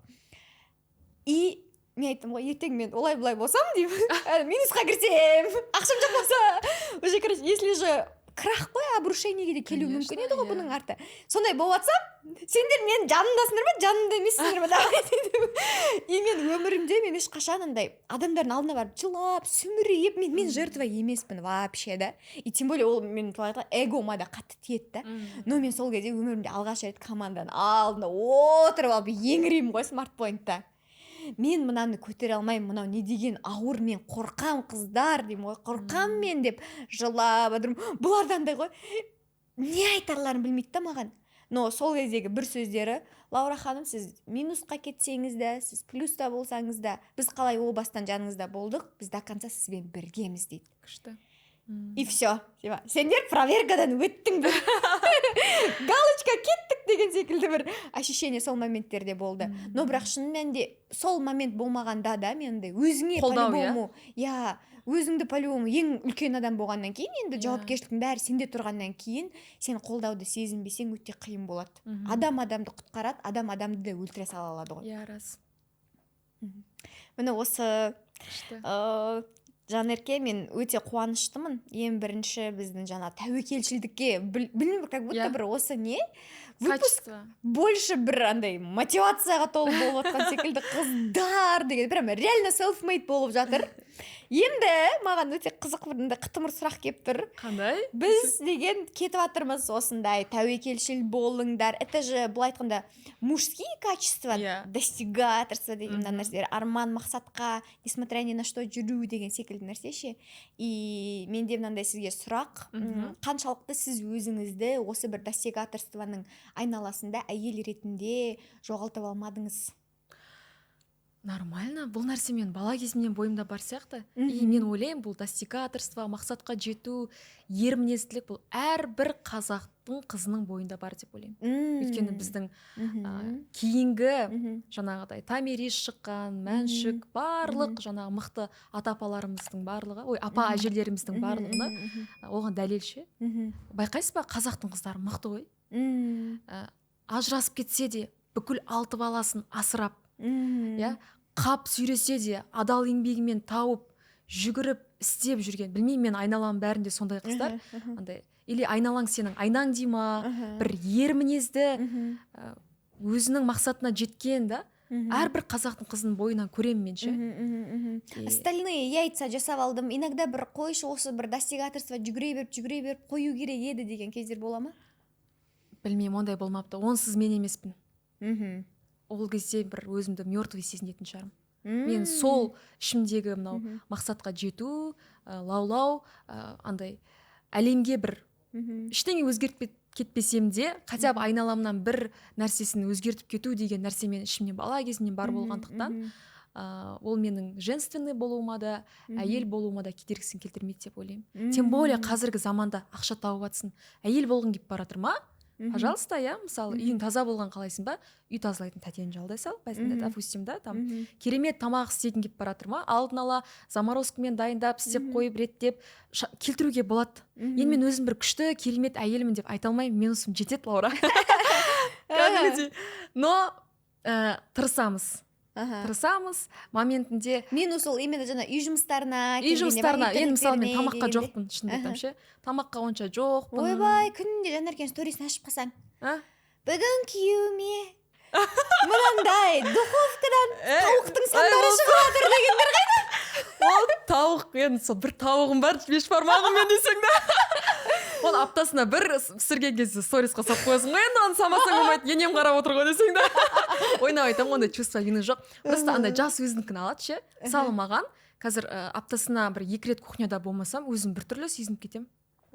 И мен айттым ғой: «Ертең мен олай былай болсам, — деймін, — минусқа кірсем, ақшам жоқ болса уже, короче, если же крах қой, обрушениеге де келуі мүмкін еді ғой бұның арты. Сондай болып жатсам, сендер менің жанымдасыңдар ма, жанымда емессіңдер ма, давай», — дедім. И мен өмірімде мен ешқашан андай адамдардың алдына барып, жылап сүмірейіп, мен жертва емеспін вообще да. И тем более ол мен қалай айтады, эгома да қатты тиеді да. Но мен сол кезде өмірімде алғаш рет команданың алдында отырып алып еңіреймін ғой Смарт-Пойнтта: «Мен мынаны көтере алмаймын, мынау не деген ауыр, мен қорқам, қыздар, — деймін ғой, — қорқам мен», — деп жылап жатырмын. Бұлар да андай ғой, не айтарларын білмейді да маған. Но сол кездегі бір сөздері: «Лаура ханым, сіз минусқа кетсеңіз де, сіз плюста болсаңыз да, біз қалай о бастан жаныңызда болдық, біз до конца сізбен біргеміз», — дейді. Күшті. И все, типа сендер проверкадан өттіңдер, галочка, кеттік деген секілді. секілді бір ощущение сол моменттерде болды. Но бірақ шын мәнінде сол момент болмағанда да, мен андай өзіңе Қолдау, иә? По-любому, иә, өзіңді по-любому ең үлкен адам болғаннан кейін, енді жауапкершіліктің бәрі сенде тұрғаннан кейін, сен қолдауды сезінбесең, өте қиын болады. Адам адамды құтқарады, адам адамды да өлтіре сала алады ғой. Иә, рас. Міне, осы. Күшті. Жанерке, мен өте қуаныштымын. Ең бірінші біздің жаңа тәуекелшілдікке білмеймін, как будто бір осы не выпуск Качество. больше бір андай мотивацияға толы болып жатқан секілді. Қыздар деген прям реально self made болып жатыр. Енді маған өте қызық бір мындай қытымыр сұрақ келіп тұр. Қандай? Біз деген кетіп жатырмыз осындай тәуекелшіл болыңдар, это же былай айтқанда мужские качества, достигаторство деген мына нәрселер, арман мақсатқа несмотря ни на что жүру деген секілді нәрсе ше. И менде мынандай сізге сұрақ: қаншалықты сіз өзіңізді осы бір достигаторствоның айналасында әйел ретінде жоғалтып алмадыңыз? Нормально, бұл нәрсе мен бала кезімнен бойымда бар сияқты. И мен ойлаймын, бұл достигаторство, мақсатқа жету, ер мінезділік, бұл әрбір қазақтың қызының бойында бар деп ойлаймын. Өйткені біздің кейінгі жаңағыдай Томирис шыққан, Мәншүк, барлық жаңағы мықты ата апаларымыздың барлығы, ой, апа әжелеріміздің барлығына оған дәлел ше. Байқайсыз ба, қазақтың қыздары мықты ғой. Ажырасып кетсе де, бүкіл алты баласын асырап, иә, қап сүйресе де, адал еңбегімен тауып, жүгіріп істеп жүрген. Білмеймін, мен айналамның бәрінде сондай қыздар. Андай или айналаң сенің айнаң дей ма, бір ер мінезді, өзінің мақсатына жеткен да. Әрбір қазақтың қызының бойынан көремін мен ше. Стальные яйца жасап алдым иногда, бір қойшы, осы бір достигаторство жүгіре беріп, жүгіре беріп қою керек еді деген кездер бола ма? Білмеймін, ондай болмапты. Онсыз мен емеспін. Ол кезде бір өзімді мертвый сезінетін шығармын мен. Сол ішімдегі мынау мақсатқа жету, лаулау, андай әлемге бір ештеңе өзгертіп кетпесем де, хотя бы айналамнан бір нәрсесін өзгертіп кету деген нәрсе менің ішімнен бала кезімнен бар болғандықтан, ол менің женственный болуыма да, әйел болуыма да кедергісін келтірмейді деп ойлаймын. Тем более қазіргі заманда ақша тауып жатсың, әйел болғың келіп бара жатыр ма? Пожалуйста, иә, мысалы, үйің таза болған қалайсың ба? Үй тазалайтын тәтені жалдай сал, допустим, да. Там керемет тамақ істегің келіп бара жатыр ма? Алдын ала заморозкамен дайындап, істеп қойып, реттеп келтіруге болады. Енді мен өзім бір күшті, керемет әйелмін деп айта алмаймын, минусым жетеді, Лаура, кәдімгідей. Но тырысамыз. Тырысамыз моментінде. Минус ол именно жаңа үй жұмыстарына Үй келгенде ма, жұмыстарына. үй Енді, мысалы, мен тірліктеріне тамаққа дегенде? жоқпын, шынымды айтамын ше, тамаққа онша жоқпын. Ойбай, күнде Жанеркенің сторисін ашып қалсаң: А? «Бүгін күйеуіме мынандай духовкадан тауықтың сандары шығып жатыр» дегендер. Ол тауық енді, сол бір тауығым бар, бешбармағыммен десең да, оны аптасына бір пісірген кезде сторисқа салып қоясың ғой. Енді оны салмасаң болмайды, енем қарап отыр ғой десең да. Ойнап айтамын ғой, ондай чувство вины жоқ. Просто андай жас өзінікін алады ше. Мысалы, маған қазір аптасына бір екі рет кухняда болмасам, өзім біртүрлі сезініп кетемін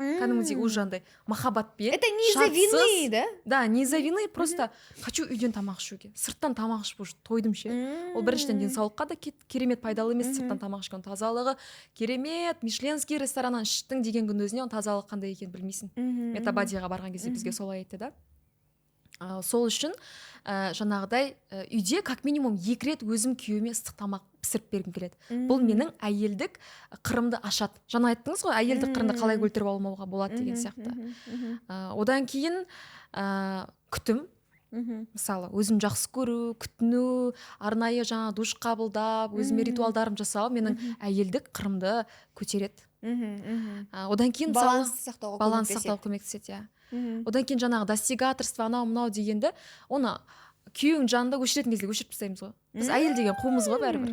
кәдімгідей. Уже андай махаббатпен Это не из-за шартсыз. вины да? Да, не из-за вины, просто хочу үйден тамақ ішуге. Сырттан тамақ ішіп уже тойдым ше. Ол біріншіден денсаулыққа да керемет пайдалы емес сырттан тамақ ішкен. Тазалығы керемет мишленский рестораннан іштің деген күннің өзіне, оның тазалығы қандай екенін білмейсің. Метабадиға барған кезде бізге солай айтты да. Сол үшін жаңағыдай үйде как минимум екі рет өзім күйеуіме ыстық тамақ пісіріп бергім келеді. Бұл менің әйелдік қырымды ашады. Жаңа айттыңыз ғой, әйелдік қырымды қалай өлтіріп алмауға болады деген сияқты. Одан кейін күтім, мысалы, өзім жақсы көру, күтіну, арнайы жаңа душ қабылдап, өзіме ритуалдарым жасау менің әйелдік қырымды көтереді. Мхм, мхм. Одан кейін, мысалы, Балансты сақтауға баланс көмектеседі. сақтауға көмектеседі, иә. Одан кейін жаңағы достигаторство, анау мынау дегенді, оны күйеуің жанында өшіретін кезде өшіріп тастаймыз ғой. Біз әйел деген қумыз ғой бәрібір,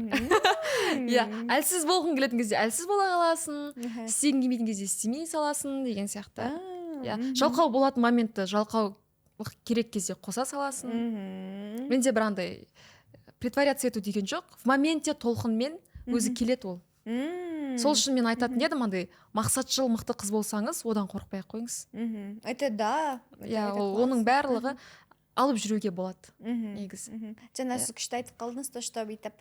иә. Әлсіз болғың келетін кезде әлсіз бола қаласың, істегің келмейтін кезде істемей саласың деген сияқты, иә. Жалқау болатын моментті жалқаулық керек кезде қоса саласың. Менде бір андай притворяться ету деген жоқ, в моменте толқынмен өзі келеді ол. Сол үшін мен айтатын едім, андай мақсатшыл мықты қыз болсаңыз, одан қорықпай ақ қойыңыз. Это да. Иә, Это ол класс. оның барлығы алып жүруге болады негізі. Жаңа сіз күшті айтып қалдыңыз, то что бүйтіп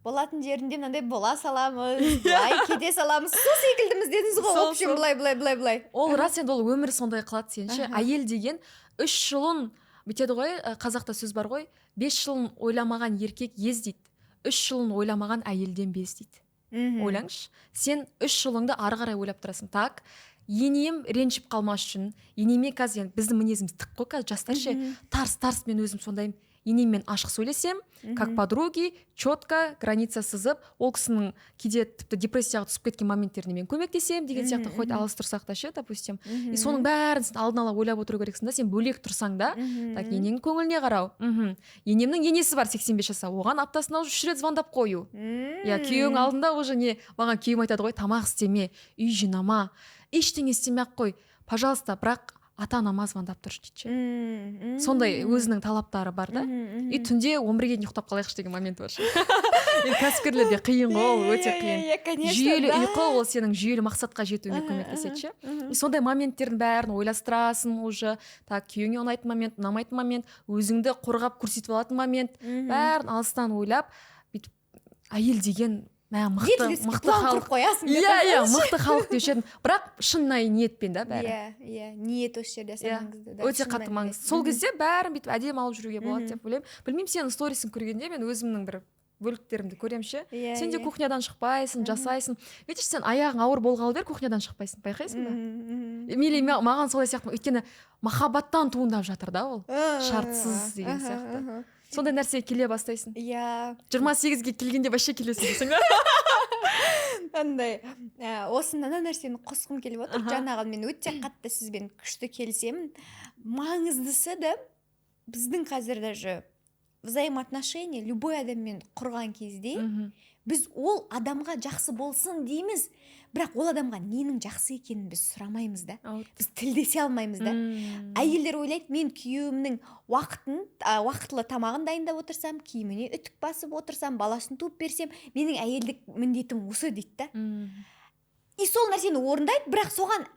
болатын жерінде мынандай бола саламыз, былай кете саламыз, су секілдіміз дедіңіз ғой. В общем, Сол. былай, былай, былай, былай. Ол рас енді, ол өмір сондай қылады сені ше. Әйел деген 3 жылын Бүйтеді ғой, қазақта сөз бар ғой: 5 жылын ойламаған еркек ез дейді, 3 жылын ойламаған әйелден без дейді. Ойлаңызшы, сен 3 жылыңды ары қарай ойлап тұрасың. Так, енем ренжіп қалмас үшін, енеме қазір, енді біздің мінезіміз тік қой қазір, жастар ше, тарс тарс. Мен өзім сондаймын, енеммен ашық сөйлесем, как подруги, четко граница сызып, ол кісінің кейде тіпті депрессияға түсіп кеткен моменттеріне мен көмектесемін деген сияқты, хоть алыс тұрсақ та ше, допустим. И соның бәрін сен алдын ала ойлап отыру керексің да, сен бөлек тұрсаң да. Так, енеңнің көңіліне қарау, енемнің енесі бар 85 жаста, оған аптасына уже үш рет звондап қою. Иә, күйеуің алдында уже не, маған күйеуім айтады ғой: «Тамақ істеме, үй жинама, ештеңе істемей ақ қой, пожалуйста, бірақ ата анама звондап тұршы», — дейді ше. Сондай өзінің талаптары бар да. И түнде 11-ге дейін ұйықтап қалайықшы деген момент бар ше. Енді кәсіпкерлерге қиын ғой, ол өте қиын. Иә, конечно. Жүйелі ұйқы ол сенің жүйелі мақсатқа жетуіңе көмектеседі ше. И сондай моменттердің бәрін ойластырасың уже. Так, күйеуіңе ұнайтын момент, ұнамайтын момент, өзіңді қорғап көрсетіп алатын момент, бәрін алыстан ойлап, бүйтіп әйел деген мә мықты, мықты план халық. құрып қоясың. Иә, мықты халық деуші едім, бірақ шынайы ниетпен да бәрі. Иә, ниет осы жерде аса маңызды да, өте шын қатты мәнінде. маңызды. Сол кезде бәрін бүйтіп әдемі алып жүруге болады деп ойлаймын. Білмеймін, сенің сторисін көргенде мен өзімнің бір бөліктерімді көремін ше. Сен де кухнядан шықпайсың, жасайсың. Видишь, сен аяғың ауыр болғалы бері кухнядан шықпайсың, байқайсың ба? Или маған солай сияқты, өйткені махаббаттан туындап жатыр да ол, шартсыз деген сияқты. Сондай нәрсеге келе бастайсың. 28-ге келгенде вообще келесің дейсің да. Андай осы мына нәрсені қосқым келіп отыр. Жаңағы мен өте қатты сізбен күшті келісемін. Маңыздысы да, біздің қазір даже взаимоотношения любой адаммен құрған кезде біз ол адамға жақсы болсын дейміз, бірақ ол адамға ненің жақсы екенін біз сұрамаймыз да. Біз тілдесе алмаймыз да. Әйелдер ойлайды: мен күйеуімнің уақытын уақытылы тамағын дайындап отырсам, киіміне үтік басып отырсам, баласын туып берсем, менің әйелдік міндетім осы дейді да. И сол нәрсені орындайды, бірақ соған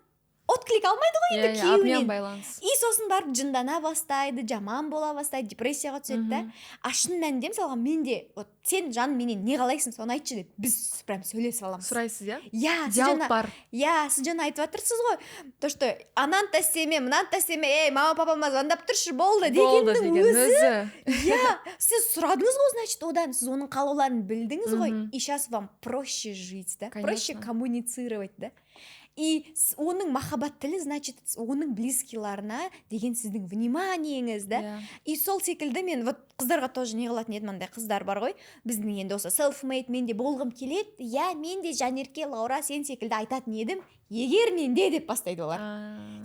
отклик алмайды ғой енді Иә, обмен, күйеуінен. байланыс. И сосын барып жындана бастайды, жаман бола бастайды, депрессияға түседі да. А шын мәнінде, мысалға, менде вот: «Сен, жаным, менен не қалайсың, соны айтшы», — деп біз прям сөйлесіп аламыз. Сұрайсыз, иә? Иә, сіз Диалог жаңа бар. Иә, сіз жаңа айтып жатырсыз ғой, то что ананы да істеме, мынаны да істеме, ей, мама папама звондап тұршы, болды Болды дегеннің деген өзі. өзі. Иә, сіз сұрадыңыз ғой, значит, одан сіз оның қалауларын білдіңіз ғой. И сейчас вам проще жить да, проще Конечно. коммуницировать да. И оның махаббат тілі, значит, оның близкийларына деген сіздің вниманиеңіз да. И сол секілді мен вот қыздарға тоже не қылатын едім. Андай қыздар бар ғой біздің, енді осы self made мен де болғым келеді, иә, мен де, Жанерке, Лаура, сен секілді айтатын едім егер менде деп бастайды олар.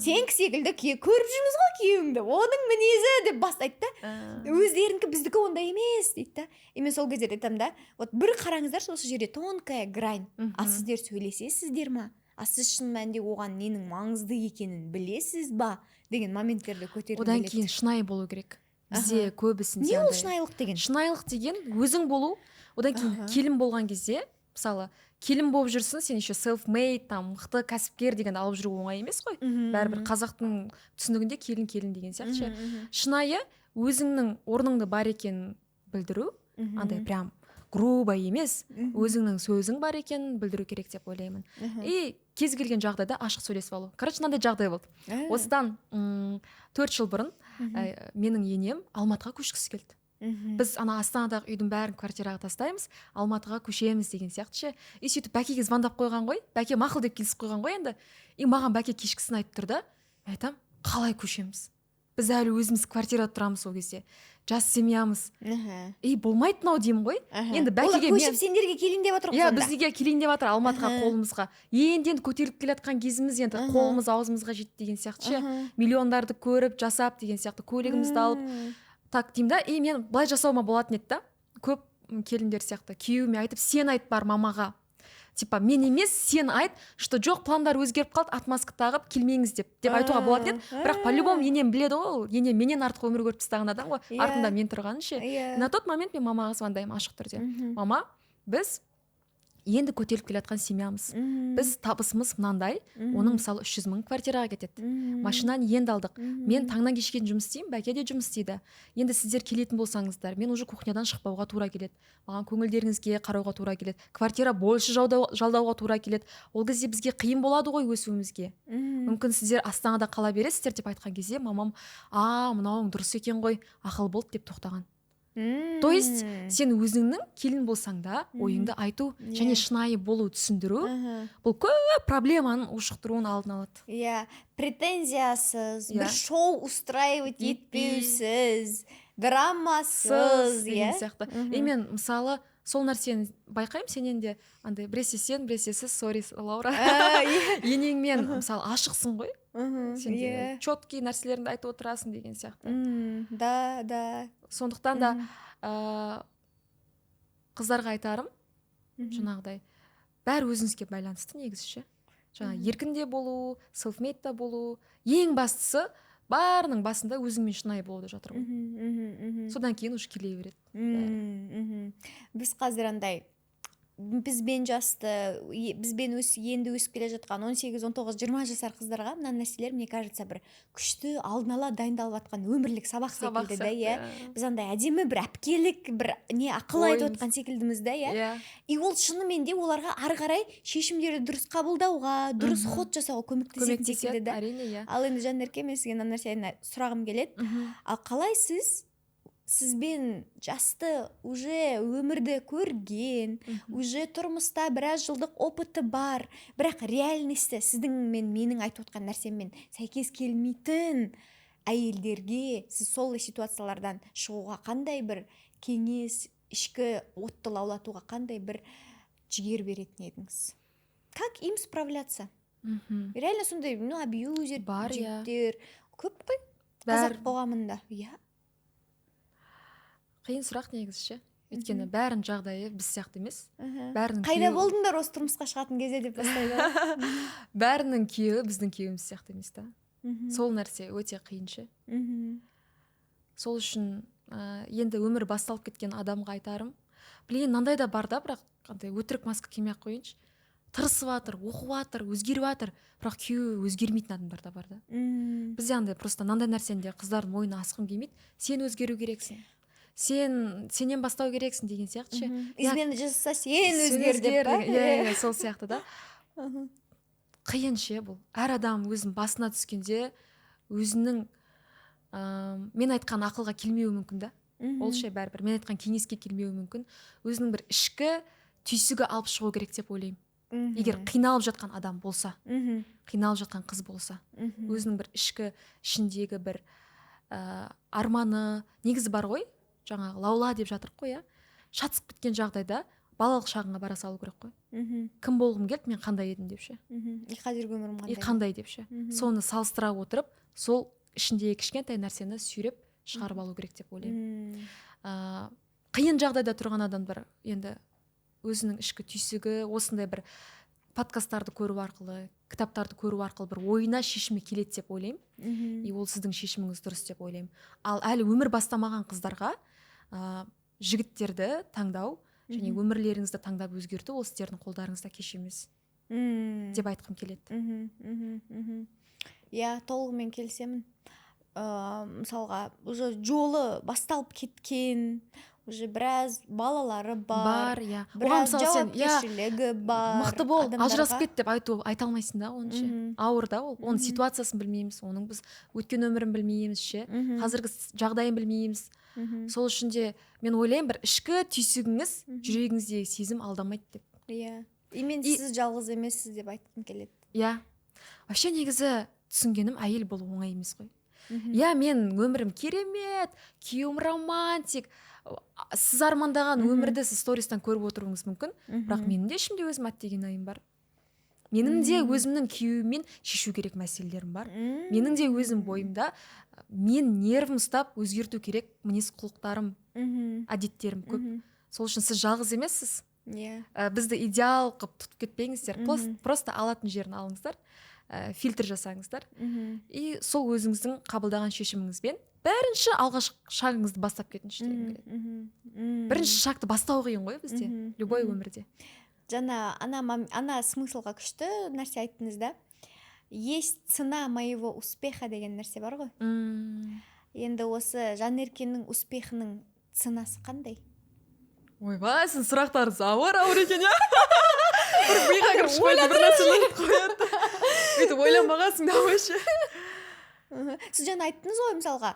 Сенікі секілді көріп жүрміз ғой күйеуіңді, оның мінезі деп бастайды да. Өздерінікі, біздікі ондай емес дейді да. И мен сол кезде айтамын да: вот бір қараңыздаршы, осы жерде тонкая грань. А сіздер сөйлесесіздер ма? А сіз шын мәнінде оған ненің маңызды екенін білесіз ба деген моменттерді көтергім Одан келеді. кейін шынайы болу керек бізде көбісінде. Не ол Андай- шынайылық деген? Шынайылық деген өзің болу. Одан кейін келін болған кезде, мысалы, келін болып жүрсің сен, еще self made там, мықты кәсіпкер деген алып жүру оңай емес қой. Бәрібір қазақтың түсінігінде келін келін деген сияқты ше. Шынайы өзіңнің орныңды бар екенін білдіру, андай прям грубо емес, өзіңнің сөзің бар екенін білдіру керек деп ойлаймын. И кез келген жағдайда ашық сөйлесіп алу. Короче, мынандай жағдай болды. Осыдан 4 жыл бұрын менің енем Алматыға көшкісі келді. Біз ана Астанадағы үйдің бәрін квартираға тастаймыз, Алматыға көшеміз деген сияқты ше. И сөйтіп бәкеге звондап қойған ғой, бәке мақұл деп келісіп қойған ғой енді. И маған бәке кешкісін айтып тұр да. Мен айтамын: «Қалай көшеміз, біз әлі өзіміз квартирада тұрамыз, ол кезде жас семьямыз, и болмайды мынау», — деймін ғой. Енді Олар бәкеге көшіп мен сендерге келейін деп отыр ғой Иә, сонда. бізге келейін деп жатыр Алматыға. Қолымызға енді енді көтеріліп келе жатқан кезіміз енді, қолымыз аузымызға жетті деген сияқты ше, миллиондарды көріп жасап деген сияқты, көлігімізді алып. Так, деймін да, и мен былай жасауыма болатын еді да, көп келіндер сияқты күйеуіме айтып: «Сен айт бар мамаға, типа мен емес, сен айт, что жоқ, пландар өзгеріп қалды, отмазка тағып келмеңіз деп айтуға болатын еді. Бірақ по любому енем біледі ғой, ол енем менен артық өмір көріп тастаған адам ғой, артында мен тұрғанын ше. На тот момент мен мамаға звондаймын ашық түрде: «Мама, біз Енді көтеріліп келе жатқан семьямыз. Біз табысымыз мынандай, оның, мысалы, 300 000 квартираға кетеді, машинаны енді алдық, мен таңнан кешке дейін жұмыс істеймін, Бәке де жұмыс істейді. Енді сіздер келетін болсаңыздар, мен уже кухнядан шықпауға тура келеді, маған көңілдеріңізге қарауға тура келеді, квартира больше жалдауға тура келеді. Ол кезде бізге қиын болады ғой өсуімізге. Мүмкін, сіздер Астанада қала бересіздер», — деп айтқан кезде, мамам: «А, мынауың дұрыс екен ғой, ақыл болды», — деп тоқтаған. То есть сен өзіңнің келін болсаң да, ойыңды айту және шынайы болу, түсіндіру, бұл көп проблеманың ушықтыруын алдын алады. Иә, претензиясыз, бір шоу устраивать етпей, етпеусіз, драмасыз, деген иә. сияқты. И мен, мысалы, сол нәрсені байқаймын сенен де, андай біресе сен, біресе сіз, сорри, Лаура, енеңмен, мысалы, ашықсың ғой, сен де четкий нәрселеріңді айтып отырасың деген сияқты. М, да да Сондықтан да қыздарға айтарым, жаңағыдай, бәрі өзіңізге байланысты негізі ше. Жаңа еркін де болу, self-made та болу, ең бастысы, бәрінің басында өзіңмен шынайы болуда жатыр ғой. Мгм, мхм, мхм. Содан кейін уже келе береді бәрі. Біз қазір андай бізбен жасты, бізбен енді өсіп келе жатқан 18, 19, 20 жасар қыздарға мына нәрселер, мне кажется, бір күшті алдын ала дайындалып жатқан өмірлік сабақ сабақ секілді да, иә. Сияқты. Біз андай әдемі бір әпкелік бір не, ақыл айтып Ойымыз. отқан секілдіміз да, иә. Иә. И ол шынымен де оларға ары қарай шешімдерді дұрыс қабылдауға, дұрыс ход жасауға көмектесетін секілді Көмектеседі да. әрине, иә. Ал енді, Жанерке, мен сізге мына нәрсені сұрағым келеді. Ал қалай сіз, сізбен жасты, уже өмірді көрген, уже тұрмыста біраз жылдық опыты бар, бірақ реальностьті сіздің мен менің айтып отқан нәрсеммен сәйкес келмейтін әйелдерге сіз сол ситуациялардан шығуға қандай бір кеңес, ішкі отты лаулатуға қандай бір жігер беретін едіңіз? Как им справляться? Реально сондай, ну, абьюзер Бар, иә. жігіттер көп қой Бәрі. қазақ қоғамында, иә. Қиын сұрақ негізі ше, өйткені бәрінің жағдайы біз сияқты емес. Бәрінің «Қайда күйеуі- болдыңдар осы тұрмысқа шығатын кезде?» — деп бастайды ғой. Бәрінің күйеуі біздің күйеуіміз сияқты емес та. Сол нәрсе өте қиын ше. Сол үшін енді өмір басталып кеткен адамға айтарым, блин, мынандай да бар да, бірақ андай өтірік маска кимей ақ қояйыншы, тырысып жатыр, оқып жатыр, өзгеріп жатыр, бірақ күйеуі өзгермейтін адамдар да бар да. Бізде андай просто мынандай нәрсені де қыздардың мойнына асқым келмейді: сен өзгеру керексің, сен сенен бастау керексің деген сияқты ше. Измена жасаса, сен өзгер деп па? Иә, сол сияқты да. Қиын ше бұл. Әр адам өзінің басына түскенде өзінің мен айтқан ақылға келмеуі мүмкін да. Ол ше бәрібір мен айтқан кеңеске келмеуі мүмкін. Өзінің бір ішкі түйсігі алып шығу керек деп ойлаймын, егер қиналып жатқан адам болса, қиналып жатқан қыз болса, өзінің бір ішкі, ішіндегі бір арманы негізі бар ғой, жаңағы лаула деп жатырық қой, иә. Шатысып кеткен жағдайда балалық шағыңа бара салу керек қой. Кім болғым келді, мен қандай едім деп ше. И қазіргі өмірім и қандай? Қандай деп ше. Соны салыстыра отырып, сол ішіндегі кішкентай нәрсені сүйреп шығарып алу керек деп ойлаймын. Қиын жағдайда тұрған адамдар енді өзінің ішкі түйсігі, осындай бір подкасттарды көру арқылы, кітаптарды көру арқылы бір ойына, шешімі келеді деп ойлаймын. И ол сіздің шешіміңіз дұрыс деп ойлаймын. Ал әлі өмір бастамаған қыздарға жігіттерді таңдау және өмірлеріңізді таңдап өзгерту, ол сіздердің қолдарыңызда, кеш емес деп айтқым келеді. Мхм, мхм, мхм. Иә, толығымен келісемін. Мысалға, уже жолы басталып кеткен, уже біраз балалары бар, Бар, иә. Оған, біраз мысалы, сен, иә, жауапкершілігі бар мықты бол, адамдарға. ажырасып кет деп айта алмайсың да оны ше. Ауыр да ол, оның ситуациясын білмейміз, оның біз өткен өмірін білмейміз ше, қазіргі жағдайын білмейміз. Сол үшін де мен ойлаймын, бір ішкі түйсігіңіз, жүрегіңіздегі сезім алдамайды деп. Иә, и мен сіз жалғыз емессіз деп айтқым келеді. Иә, вообще, негізі түсінгенім, әйел болу оңай емес қой. Иә, мен өмірім керемет, күйеуім романтик, сіз армандаған өмірді сіз стористан көріп отыруыңыз мүмкін, бірақ менің де ішімде өзім әттеген айым бар, менің де өзімнің күйеуіммен шешу керек мәселелерім бар, менің де өзім бойымда мен нервім ұстап өзгерту керек мінез құлықтарым, әдеттерім көп. Сол үшін сіз жалғыз емессіз. Бізді идеал қылып тұтып кетпеңіздер. Просто алатын жерін алыңыздар, фильтр жасаңыздар и сол өзіңіздің қабылдаған шешіміңізбен бірінші алғашқы шагыңызды бастап кетіңізші дегім келеді. Бірінші шагты бастау қиын ғой бізде, любой өмірде. Жаңа ана смыслға күшті нәрсе айттыңыз да, «есть цена моего успеха» деген нәрсе бар ғой. Енді осы Жанеркенің успехының ценасы қандай? Ойбай, сіздің сұрақтарыңыз ауыр ауыр екен, иә. Бір миға кіріп шықпайды, бір нәрселер қояды, өйтіп ойланбағансың да вообще. Сіз жаңа айттыңыз ғой, мысалға,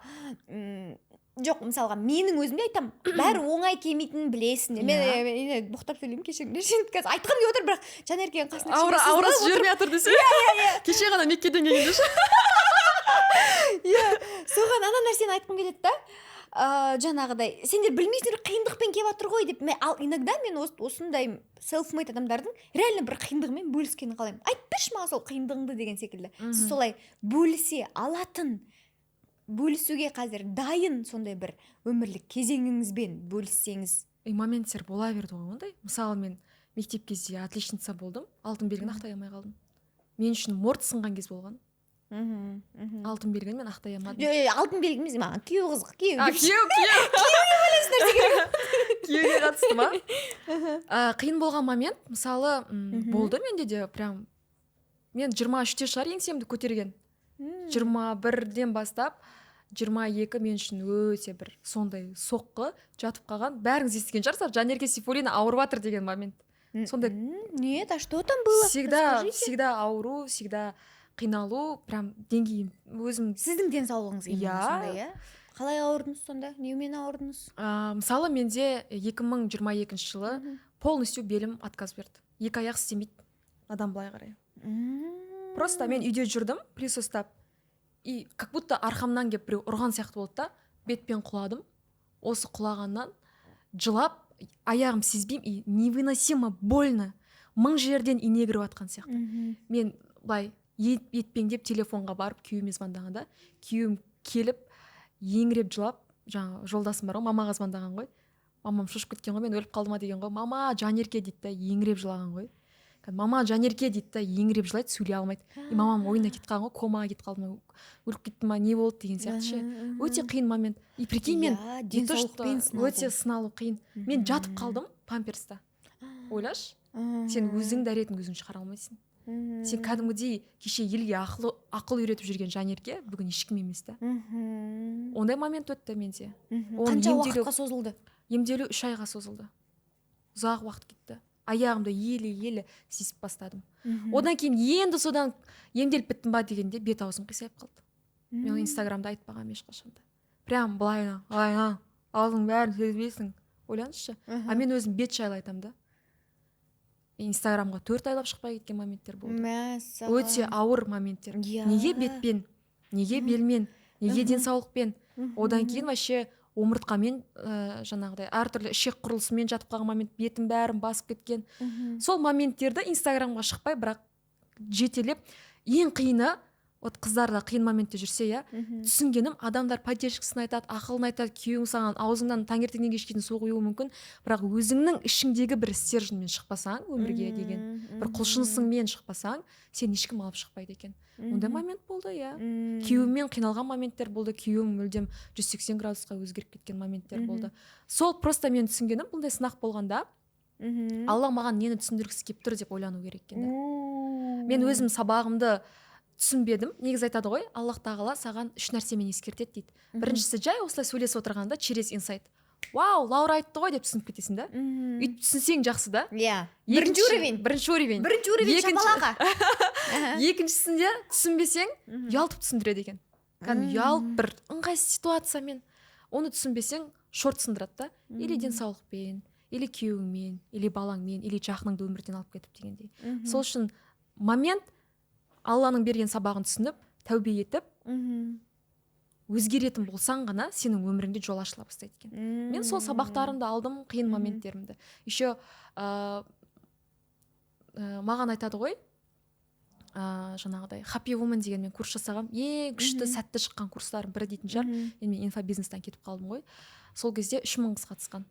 жоқ, мысалға, менің өзім де айтамын, бәрі оңай келмейтінін білесің. Мен боқтап сөйлеймін, кешіріңдерші, енді қазір айтқым келіп отыр, бірақ Жанеркенің қасында аура кішкене аурасы сызылып. Жібермей жатыр десе, иә, кеше ғана Меккеден келген деші. Иә, соған ана нәрсені айтқым келеді да, жаңағыдай, сендер білмейсіңдер, қиындықпен келіп жатыр ғой деп. Ал иногда мен осындай self-made адамдардың реально бір қиындығымен бөліскенін қалаймын. Айтып берші маған сол қиындығыңды деген секілді. Сіз солай бөлісе алатын, бөлісуге қазір дайын сондай бір өмірлік кезеңіңізбен бөліссеңіз. И моменттер бола берді ғой ондай. Мысалы, мен мектеп кезде отличница болдым, алтын белгіні ақтай алмай қалдым. Мен үшін морт сынған кез болған. мхм мхм Алтын белгіні мен ақтай алмадым. Жоқ, алтын белгі емес, маған күйеу қызық, күйеу. А, күйеу, күйеуге қатысты ма? Қиын болған момент, мысалы, болды менде де. Прям мен 23-те шығар еңсемді көтерген. 21-ден бастап 22 мен үшін өте бір сондай соққы, жатып қалған. Бәріңіз естіген шығарсыздар, Жанерке Сейфуллина ауырып жатыр деген момент сондай. Нет, а что там было? Всегда. Расскажите. Всегда ауру, всегда қиналу, прям деңгейім өзім. Сіздің денсаулығыңыз именно? Иә. Сондай, иә. Қалай ауырдыңыз сонда, немен ауырдыңыз? Мысалы, менде 2022 жылы полностью белім отказ берді, екі аяқ істемейді адам былай қарай. Просто мен үйде жүрдім пылесос ұстап, и как будто арқамнан келіп біреу ұрған сияқты болды да, бетпен құладым. Осы құлағаннан жылап, аяғым сезбеймін, и невыносимо больно, мың жерден ине кіріп жатқан сияқты. Мен былай етпеңдеп телефонға барып күйеуіме звондағанда, күйеуім келіп, еңіреп жылап, жаңағы жолдасым бар ғой, мамаға звондаған ғой. Мамам шошып кеткен ғой, мен өліп қалды ма деген ғой. «Мама, Жанерке», — дейді да, еңіреп жылаған ғой. Кәдімгі «Мама, Жанерке», — дейді да, еңіреп жылайды, сөйлей алмайды. И мамам ойына кетіп қалған ғой, комаға кетіп қалды ма, өліп кетті ма, не болды деген сияқты ше. Өте қиын момент. И прикинь, мен Иә, не то что денсаулықпен сыналу. Өте сыналу қиын. Мен жатып қалдым памперста. Ойлашы, сен өзің дәретін өзің шығара алмайсың. Сен кәдімгідей кеше елге ақыл үйретіп жүрген Жанерке бүгін ешкім емес та. Ондай момент өтті менде. Оны Қанша емделу- уақытқа созылды? Емделу 3 айға созылды, ұзақ уақыт кетті. Аяғымды еле еле сезіп бастадым. Одан кейін енді содан емделіп біттім ба дегенде, бет аузым қисайып қалды. Мен оны Инстаграмда айтпағанмын ешқашан да. Прям былай былай аузың бәрін сезбейсің, ойлаңызшы. А мен өзім бет жайлы айтамын да. Инстаграмға 4 айлап шықпай кеткен моменттер болды. Мәссаған. Өте ауыр моменттер. Неге бетпен, неге белмен, неге денсаулықпен? Одан кейін вообще омыртқамен, жаңағыдай әртүрлі ішек құрылысымен жатып қалған момент, бетім бәрін басып кеткен. Сол моменттерді Инстаграмға шықпай, бірақ жетелеп. Ең қиыны, вот қыздар да қиын моментте жүрсе, иә, түсінгенім, адамдар поддержкасын айтады, ақылын айтады, күйеуің саған аузыңнан таңертеңнен кешке дейін су құюы мүмкін, бірақ өзіңнің ішіңдегі бір стерженьмен шықпасаң, өмірге деген бір құлшынысыңмен шықпасаң, сен ешкім алып шықпайды екен. Ондай момент болды, иә. Күйеуіммен қиналған моменттер болды, күйеуім мүлдем 180 градусқа өзгеріп кеткен моменттер болды. Сол просто мен түсінгенім, бұндай сынақ болғанда Алла маған нені түсіндіргісі келіп тұр деп ойлану керек екен да. Мен өзім сабағымды түсінбедім. Негізі айтады ғой, Аллах тағала саған үш нәрсемен ескертеді дейді. Біріншісі, жай осылай сөйлесіп отырғанда, через инсайт, «Вау, Лаура айтты ғой» деп түсініп кетесің да. Өйтіп түсінсең, жақсы да. Иә, бірінші уровень. Бірінші уровень. Бірінші уровень. Шапалаға. Екіншісінде түсінбесең, ұялтып түсіндіреді екен. Кәдімгі ұялып, бір ыңғайсыз ситуациямен. Оны түсінбесең, шорт сындырады да, или денсаулықпен, или күйеуіңмен, или балаңмен, или жақыныңды өмірден алып кетіп дегендей. Сол үшін момент Алланың берген сабағын түсініп, тәубе етіп, өзгеретін болсаң ғана, сенің өміріңде жол ашыла бастайды екен. Мен сол сабақтарымды алдым, қиын моменттерімді еще. Маған айтады ғой, жаңағыдай Happy Woman деген мен курс жасағанмын, ең күшті, сәтті шыққан курстарым бірі дейтін шығар. Енді мен инфобизнестен кетіп қалдым ғой. Сол кезде 3000 қыз қатысқан.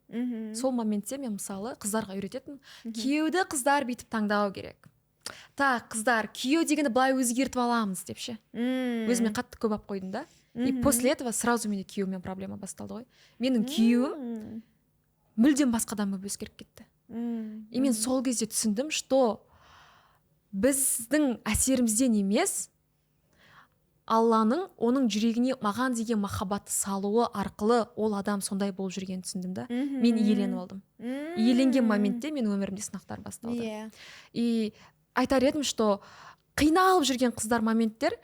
Сол моментте мен, мысалы, қыздарға үйрететінмін: күйеуді қыздар бүйтіп таңдау керек, так, қыздар, күйеу дегенді былай өзгертіп аламыз деп ше. Өзіме қатты көп алып қойдым да. И после этого сразу менде күйеуіммен проблема басталды ғой. Менің күйеуім мүлдем басқа адам болып өзгеріп кетті. И мен сол кезде түсіндім, что біздің әсерімізден емес, Алланың оның жүрегіне маған деген махаббатты салуы арқылы ол адам сондай болып жүргенін түсіндім да. Мен иеленіп алдым. Иеленген моментте менің өмірімде сынақтар басталды. И айтар едім, что қиналып жүрген қыздар моменттер,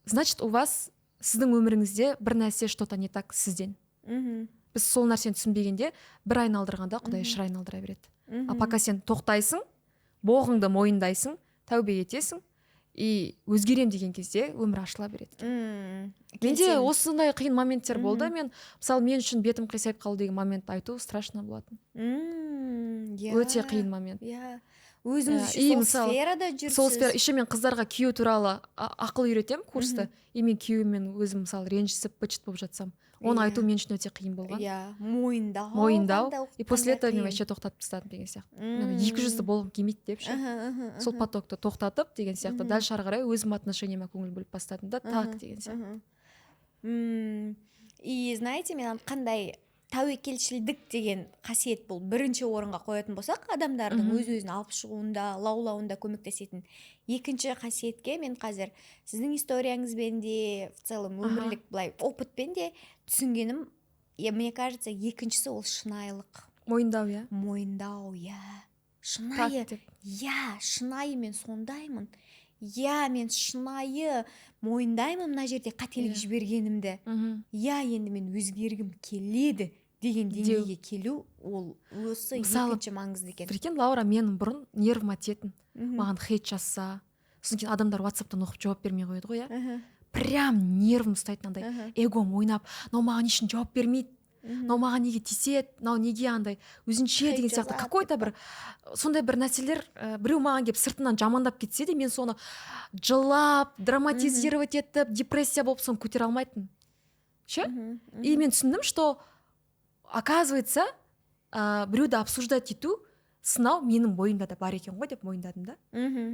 значит, у вас, сіздің өміріңізде бір нәрсе, что то не так сізден. Біз сол нәрсені түсінбегенде, бір айналдырғанда Құдай шыр айналдыра береді. А пока сен тоқтайсың, боғыңды мойындайсың, тәубе етесің и өзгерем деген кезде өмір ашыла береді екен. Менде осындай қиын моменттер болды. Мен, мысалы, мен үшін бетім қисайып қалу деген моментті айту страшно болатын. Өте қиын момент. Иә, өзіңіз Иә, еще и сол мысалы, сферада жүрсіз. Сол сфера. Еще мен қыздарға күйеу туралы ақыл үйретемін курста, и мен күйеуіммен өзім, мысалы, ренжісіп, быт болып жатсам, оны айту мен үшін өте қиын болған. Иә, мойындау. Мойындау. Қандай И после этого мен қиын. вообще тоқтатып тастадым деген сияқты. Мен екі жүзді болғым келмейді деп ше, сол потокты тоқтатып деген сияқты. Дальше ары қарай өзім отношенияма көңіл бөліп бастадым да, так, деген сияқты. И знаете, мен қандай тәуекелшілдік деген қасиет, бұл бірінші орынға қоятын болсақ, адамдардың өз өзін алып шығуында, лаулауында көмектесетін екінші қасиетке мен қазір сіздің историяңызбен де, в целом өмірлік былай опытпен де түсінгенім, мне кажется, екіншісі ол шынайылық. Мойындау, иә. Мойындау, иә, шынайы. Так деп. Иә, шынайы, мен сондаймын, иә, мен шынайы мойындаймын мына жерде қателік жібергенімді. Иә, енді мен өзгергім келеді деген Деу. деңгейге келу, ол осы Мысалы, екінші маңызды екен. Прикинь, Лаура, мен бұрын нервыма тиетін. Маған хейт жазса, сосын кейін адамдар Ватсаптан оқып жауап бермей қояды ғой, иә. Прям нервім ұстайтын андай. Эгом ойнап, мынау маған не үшін жауап бермейді, мынау маған неге тиіседі, мынау неге андай өзінше Хейт деген сияқты. жазады Какой то деп бір сондай бір нәрселер, біреу маған келіп сыртынан жамандап кетсе де, мен соны жылап, драматизировать етіп, депрессия болып, соны көтере алмайтынмын ше. И мен түсіндім, что, оказывается, біреуді обсуждать ету, сынау менің бойымда да бар екен ғой деп мойындадым да.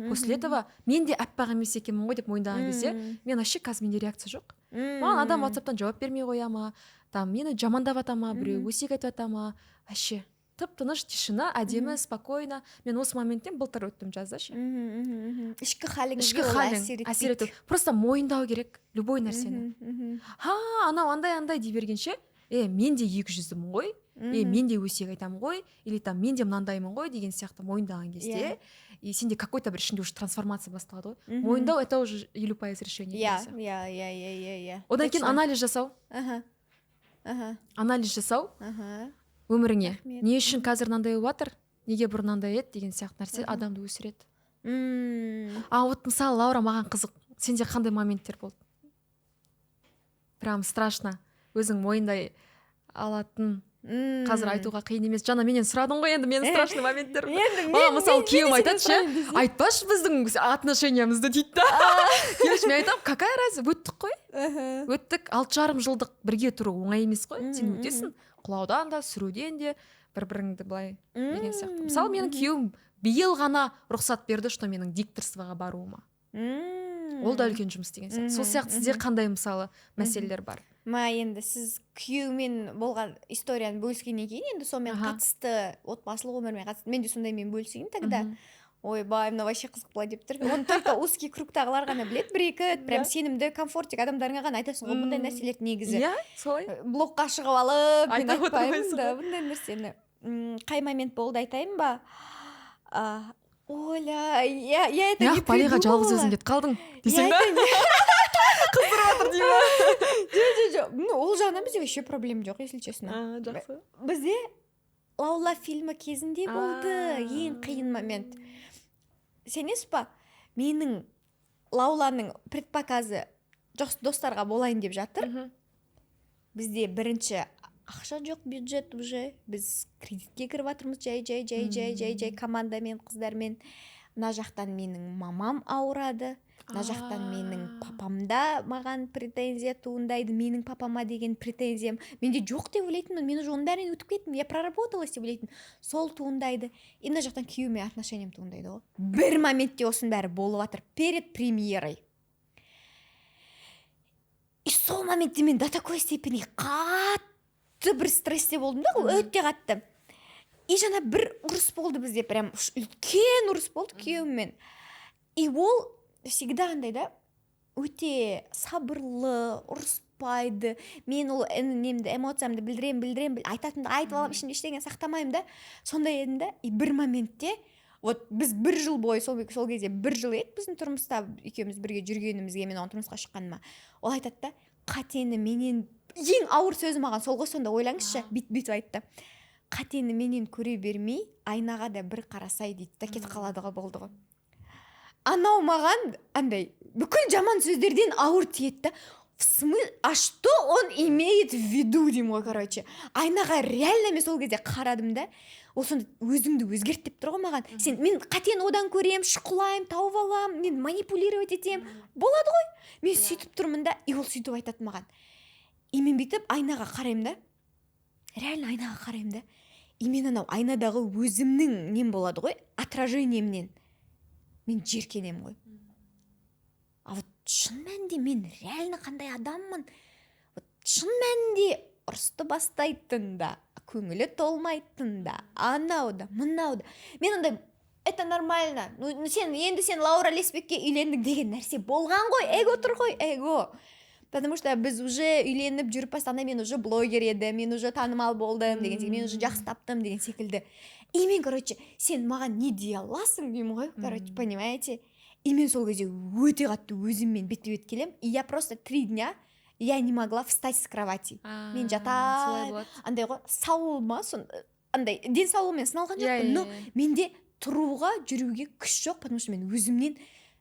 После этого мен де аппақ емес екенмін ғой деп мойындаған кезде, мен вообще қазір, менде реакция жоқ. Маған адам Ватсаптан жауап бермей қоя ма, там мені жамандап ата ма, біреу өсек айтып ата ма, вообще тып тыныш, тишина, әдемі, спокойно. Мен осы моменттен былтыр өттім жазда ше. Мхм, мхм, мхм. Ішкі халіңізге Ішкі ол халің әсер әсер етпейді. ету. Просто мойындау керек любой нәрсені. Мхм, мхм. Ха, анау андай андай дей бергенше, е, мен де екі жүздімін ғой, е, мен де өсек айтамын ғой, или там мен де мынандаймын ғой деген сияқты мойындаған кезде, и сенде какой то бір ішіңде уже трансформация басталады ғой. Мойындау — это уже 50% решение деген сияқты. иә иә иә иә иә Одан кейін анализ жасау. аха аха Анализ жасау өміріңе. Рахмет. Не үшін қазір мынандай болып жатыр, неге бұрын мынандай еді деген сияқты нәрсе адамды өсіреді. А вот, мысалы, Лаура, маған қызық, сенде қандай моменттер болды, прям страшно, өзің мойындай алатын, қазір айтуға қиын емес? Жаңа менен сұрадың ғой енді менің страшный моменттер. Енді Маған, мысалы, күйеуім мен айтады ше: сұрайын десем. «Айтпашы біздің отношениямызды», — дейді да. Короче, мен айтамын: «Какая разница, өттік қой, өттік». 6,5 жылдық бірге тұру оңай емес қой. Сен өтесің құлаудан да, сүруден де, бір біріңді былай деген сияқты. Мысалы, менің күйеуім биыл ғана рұқсат берді, что менің дикторствоға баруыма. Ол да үлкен жұмыс деген сияқты. Сол сияқты сізде қандай, мысалы, мәселелер бар? Ма, енді сіз күйеумен болған историяны бөліскеннен кейін, енді сонымен қатысты, отбасылық өмірмен қатысты мен де сондаймен бөлісейін тогда. Ойбай, мынау вообще қызық былай деп тұр. Оны только узкий кругтағылар ғана біледі, бір екі прям сенімді, комфортик адамдарыңа ғана айтасың ғой бұндай нәрселерді негізі. Иә, солай. Блогқа шығып алып мен Айта айтпаймын отырмайсың да ғой. бұндай нәрсені. Қай момент болды, айтайын ба? Оля, я это не Неғып Балиға жалғыз придумала. өзің кетіп қалдың Я десең да, это қыздырып жатыр деймін ба? Жоқ, жоқ, жоқ. Ну, ол жағынан бізде вообще проблема жоқ, если честно. Жақсы. Бізде «Лаула» фильмі кезінде болды ең қиын момент. Сенесіз ба, менің «Лауланың» предпоказы достарға болайын деп жатыр. Бізде бірінші ақша жоқ, бюджет уже, біз кредитке кіріп жатырмыз жай жай жай жай жай жай, командамен, қыздармен. Мына жақтан менің мамам ауырады, мына жақтан менің папамда маған претензия туындайды. Менің папама деген претензиям менде жоқ деп ойлайтынмын, мен уже оның бәрінен өтіп кеттім, я проработалась деп ойлайтынмын, сол туындайды. И мына жақтан күйеуіме отношениям туындайды ғой. Бір моментте осының бәрі болып жатыр перед премьерой. И сол моментте мен до такой степени қатты бір стрессте болдым да, өте қатты. И жаңа бір ұрыс болды бізде, прям үлкен ұрыс болды күйеуіммен. И ол всегда андай да, өте сабырлы, ұрыспайды. Мен ол немді, эмоциямды білдіремін, білдіремін, айтатынымды айтып аламын, ішімде ештеңе сақтамаймын да, сондай едім да. И бір моментте, вот біз бір жыл бойы, сол кезде бір жыл еді біздің тұрмыста екеуміз бірге жүргенімізге, мен оған тұрмысқа шыққаныма, ол айтады да: «Қатені менен», ең ауыр сөзі маған сол ғой сонда, ойлаңызшы. Бүйтіп айтты: «Қатені менен көре бермей, айнаға да бір қарасай», — дейді да, кетіп қалады ғой, болды ғой. Анау маған андай бүкіл жаман сөздерден ауыр тиеді да. В смысле, а что он имеет в виду деймін ғой. Короче, айнаға реально мен сол кезде қарадым да. Ол сонда өзіңді өзгерт деп тұр ғой маған. Сен, мен қатені одан көремін, шұқылаймын, тауып аламын, мен манипулировать етемін, болады ғой. Мен сөйтіп тұрмын да, и ол сөйтіп айтады маған. И мен бүйтіп айнаға қараймын да, реально айнаға қараймын да, и мен анау айнадағы өзімнің нем болады ғой, отражениемнен мен жиіркенемін ғой. А вот шын мәнінде мен реально қандай адаммын? Вот шын мәнінде ұрысты бастайтын да, көңілі толмайтын да, анау да, мынау да, мен андай, это нормально, ну сен енді, сен Лаура Лесбекке үйлендің деген нәрсе болған ғой. Эго тұр ғой, эго. Потому что біз уже үйленіп жүріп бастағанда, мен уже блогер едім, мен уже танымал болдым деген секілді, мен уже жақсы таптым деген секілді. И мен, короче, сен маған не дей аласың деймін ғой, короче, понимаете? И мен сол кезде өте қатты өзіммен бетпе бет келемін. И я просто 3 дня я не могла встать с кровати. Мен А, солай жатамын. болады. Андай ғой, сау ма, андай денсаулығыммен сыналған жоқпын, но менде тұруға, жүруге күш жоқ, потому что мен өзімнен,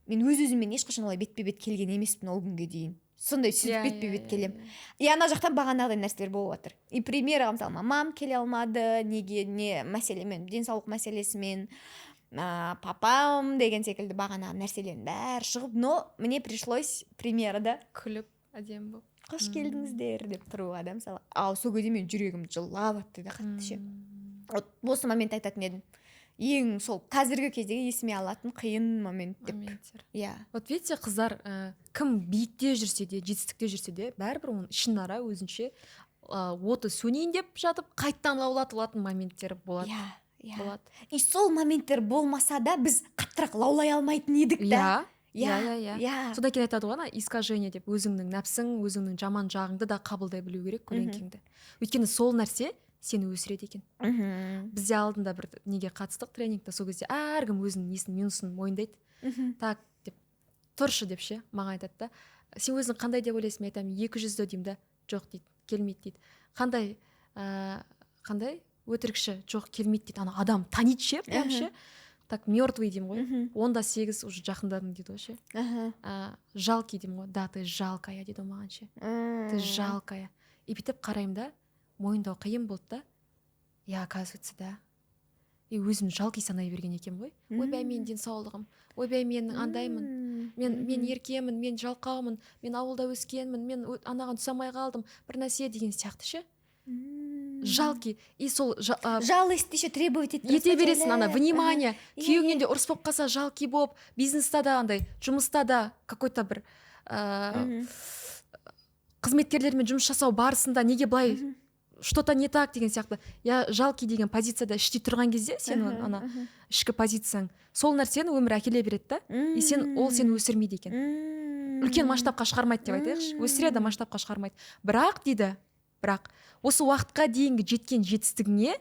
мен өз өзіммен ешқашан олай бетпе бет келген емеспін ол күнге дейін. Сондай сөйтіп бетпе бет келемін. И ана жақтан бағанағыдай нәрселер болып жатыр. И примерға, мысалы, мамам келе алмады, неге, не мәселемен, денсаулық мәселесімен, папам деген секілді, бағанағы нәрселердің бәрі шығып, но мне пришлось примеры да Күліп, әдемі болып. «Қош келдіңіздер» деп тұруға да, мысалы. Ал сол кезде менің жүрегім жылап жатты да қатты ше. Вот осы момент айтатын едім, ең сол қазіргі кездегі есіме алатын қиын момент деп. Моменттер. Иә. Вот видите, қыздар, кім биікте жүрсе де, жетістікте жүрсе де, бәрібір оның ішінара өзінше оты сөнейін деп жатып, қайтадан лаулатып алатын моменттер болады. Иә, иә. Болады. И сол моменттер болмаса да, біз қаттырақ лаулай алмайтын едік та. Иә, иә, иә. Содан кейін айтады ғой, ана искажение деп, өзіңнің нәпсің, өзіңнің жаман жағыңды да қабылдай білу керек, көлеңкеңді, өйткені сол нәрсе сені өсіреді екен. Бізде алдында бір неге қатыстық, тренингте, сол кезде әркім өзінің несін, минусын мойындайды. «Так», — деп тұршы деп ше, маған айтады да: «Сен өзің қандай деп ойлайсың?» Мен айтамын: «Екі жүзді», — деймін да. «Жоқ», — дейді, «келмейді», — дейді. «Қандай, қандай өтірікші?» «Жоқ, келмейді», — дейді. Ана адам таниды ше, прям ше. «Так, мертвый», — деймін ғой. «10 да 8, уже жақындадым», — дейді ғой ше. «Жалкий», — деймін ғой. «Да, ты жалкая», — дейді ғой маған ше. «Ты жалкая». И бүйтіп қараймын да, мойындау қиын болды да. Я, оказывается, да, и өзім жалкий санай берген екенмін ғой. Ойбай, менің денсаулығым, ойбай, мен андаймын, мен еркемін, мен жалқаумын, мен ауылда өскенмін, мен анаған түсе алмай қалдым, бір нәрсе деген сияқты ше. Жалкий. И сол Жалость еще требовать етіп ете тұрасың ба, бересің ана жайлап. внимание. Күйеуіңнен де ұрыс болып қалса, жалкий болып, бизнеста да, андай жұмыста да, какой то бір қызметкерлермен жұмыс жасау барысында неге былай, что то не так деген сияқты, я жалкий деген позицияда іштей тұрған кезде, сен ана ішкі позицияң, сол нәрсені өмір әкеле береді да. И сен, ол сені өсірмейді екен, үлкен масштабқа шығармайды деп айтайықшы. Өсіреді, масштабқа шығармайды бірақ, дейді. Бірақ осы уақытқа дейінгі жеткен жетістігіңе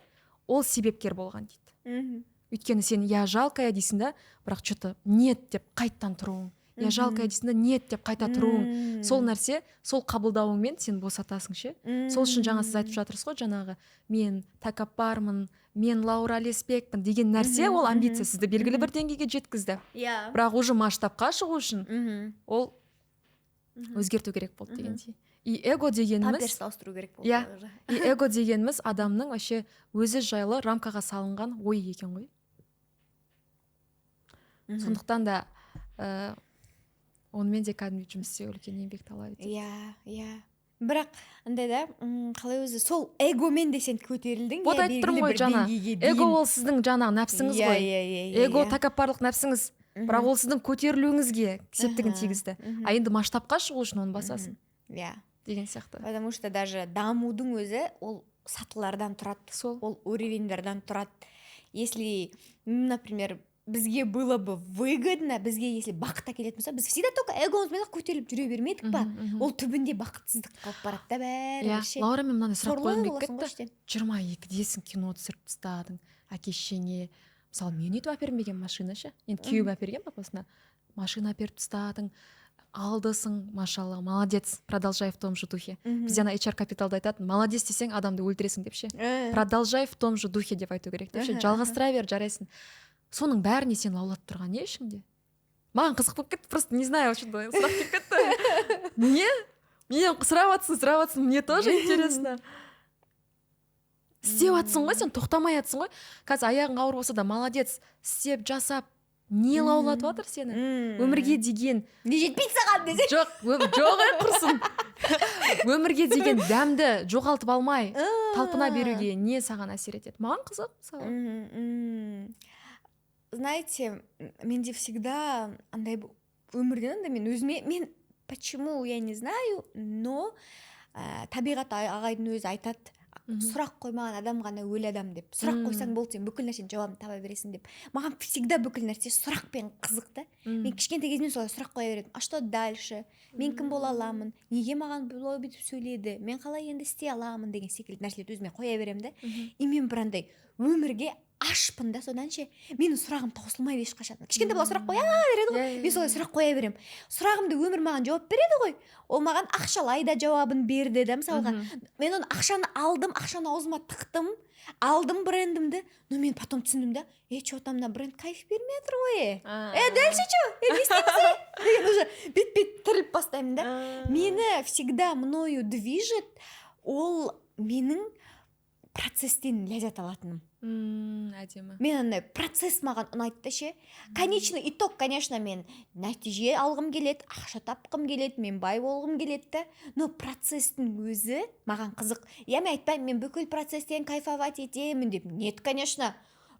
ол себепкер болған, дейді. Өйткені сен «я жалкая» дейсің да, бірақ че то «нет» деп қайттан тұруың, «я жалкая» дейсің да, «нет» деп қайта тұруың, сол нәрсе, сол қабылдауыңмен сен босатасың ше. Сол үшін жаңа сіз айтып жатырсыз ғой, жаңағы мен тәкаппармын, мен Лаура Лесбекпін деген нәрсе, ол амбиция сізді белгілі бір деңгейге жеткізді, бірақ уже масштабқа шығу үшін ол өзгерту керек болды дегендей. И эго дегеніміз Памперсті ауыстыру керек болды Иә. уже. И эго дегеніміз адамның вообще өзі жайлы рамкаға салынған ой екен ғой. Сондықтан да онымен де кәдімгідей жұмыс істеу үлкен еңбек талап етеді. Иә, бірақ андай да, қалай өзі, сол эгомен де сен көтерілдің. Вот иә, айтып тұрмын белгілі ғой бір жаңа. деңгейге дейін. Эго ол сіздің жаңағы нәпсіңіз ғой. иә иә иә Эго тәкаппарлық нәпсіңіз, бірақ ол сіздің көтерілуіңізге септігін тигізді. А енді масштабқа шығу үшін оны басасың Иә деген сияқты. Потому что даже дамудың өзі ол сатылардан тұрады. Сол. Ол уровеньдардан тұрады. Если, например, бізге было бы выгодно, бізге если бақыт әкелетін болса, біз всегда только эгомызбен ақ көтеріліп жүре бермедік па? Ол түбінде бақытсыздыққа алып барады да бәрібір ше. Лаура, мен мынандай сұрақ Сорлы қойғым келіп боласың ғой кетті. іштен. 22-десің, кино түсіріп тастадың. Әке шешеңе, мысалы, мен өйтіп әпермеген машина ше. Енді күйеуім әперген папасына машина. Әперіп тастадың, алдысың, машалла, молодец, продолжай в том же духе. Бізде ана HR капиталда айтатын: «Молодец» десең, адамды өлтіресің деп ше. «Продолжай в том же духе» деп айту керек деп ше. Жалғастыра бер, жарайсың. Соның бәріне сен лаулатып тұрған не ішіңде? Маған қызық болып кетті просто, не знаю, что сұрақ келіп кетті. Не, менен сұрап жатсың, сұрап жатсың, мне тоже интересно. Істеп жатсың ғой сен, тоқтамай жатсың ғой. Қазір аяғың ауыр болса да, молодец, істеп, жасап. Не лаулатып жатыр сені? Өмірге деген Не жетпейді саған десе. Жоқ, жоқ, ей, құрсын. Өмірге деген дәмді жоғалтып алмай, талпына беруге не саған әсер етеді? Маған қызық, мысалы. Знаете, менде всегда андай өмірден андай, мен өзіме, мен почему, я не знаю, но табиғат ағайдың өзі айтады: «Сұрақ қоймаған адам ғана өлі адам», – деп. Сұрақ қойсаң болды, сен бүкіл нәрсенің жауабын таба бересің деп. Маған всегда бүкіл нәрсе сұрақпен қызық та. Мен кішкентай кезімнен солай сұрақ қоя беретінмін: а что дальше, мен кім бола аламын, неге маған бұлай бүйтіп сөйледі, мен қалай енді істей аламын деген секілді нәрселерді өзіме қоя беремін да. И мен бір андай өмірге ашпын да содан ше. Менің сұрағым таусылмайды ешқашан. Кішкентай бала сұрақ қоя береді ғой, мен солай сұрақ қоя беремін. Сұрағымды өмір маған жауап береді ғой. Ол маған ақшалай да жауабын берді да, мысалға. Мен оны, ақшаны алдым, ақшаны аузыма тықтым, алдым брендімді, но мен потом түсіндім да: е, че там, мына бренд кайф бермей жатыр ғой, е, е, дальше че, е, не істейміз, е, деген уже бет бет тіріліп бастаймын да. Мені всегда, мною движет ол менің процесстен ләззат алатыным. Әдемі. Мен андай процесс маған ұнайды да ше. Конечный итог, конечно, мен нәтиже алғым келеді, ақша тапқым келеді, мен бай болғым келеді да, но процесстің өзі маған қызық. Иә, мен айтпаймын, мен бүкіл процесстен кайфовать етемін деп. Нет, конечно,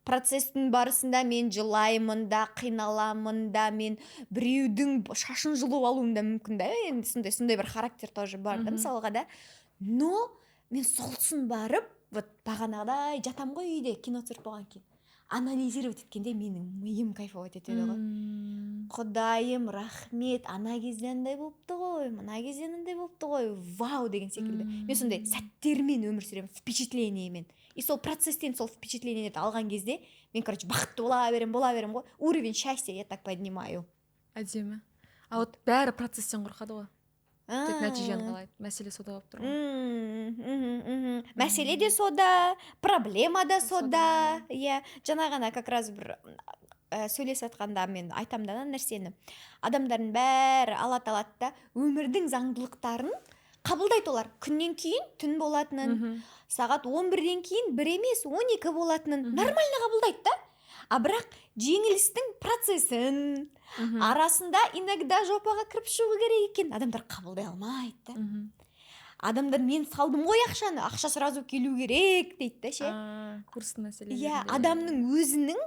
процесстің барысында мен жылаймын да, қиналамын да, мен біреудің шашын жұлып алуым да мүмкін да. Енді сондай бір характер тоже бар да, мысалға да. Но мен солсын барып, вот бағанағыдай жатамын ғой үйде, кино түсіріп болғаннан кейін анализировать еткенде, менің миым кайфовать етеді ғой. Құдайым, рахмет, ана кезде андай болыпты ғой, мына кезде мынандай болыпты ғой, вау деген секілді. Мен сондай сәттермен өмір сүремін, впечатлениемен. И сол процесстен сол впечатлениелерді алған кезде мен, короче, бақытты бола беремін, бола беремін ғой. Уровень счастья я так поднимаю. Әдемі. А вот бәрі процесстен қорқады ғой, тек нәтижені қалайды. Мәселе сода болып тұр ғой. Мм, мхм, мхм. Мәселе де сода, проблема да сода. Иә, жаңа ғана как раз бір сөйлесіп жатқанда мен айтамын да ана нәрсені. Адамдардың бәрі алады, алады да, өмірдің заңдылықтарын қабылдайды олар. Күннен кейін түн болатынын, сағат 11-ден кейін 1 емес, 12 болатынын нормально қабылдайды да. А бірақ жеңілістің процесін, арасында иногда жопаға кіріп шығу керек екен, адамдар қабылдай алмайды да. Адамдар: «Мен салдым ғой ақшаны, ақша сразу келу керек», – дейді да ше. А, курстың мәселелерінде. Иә, адамның өзінің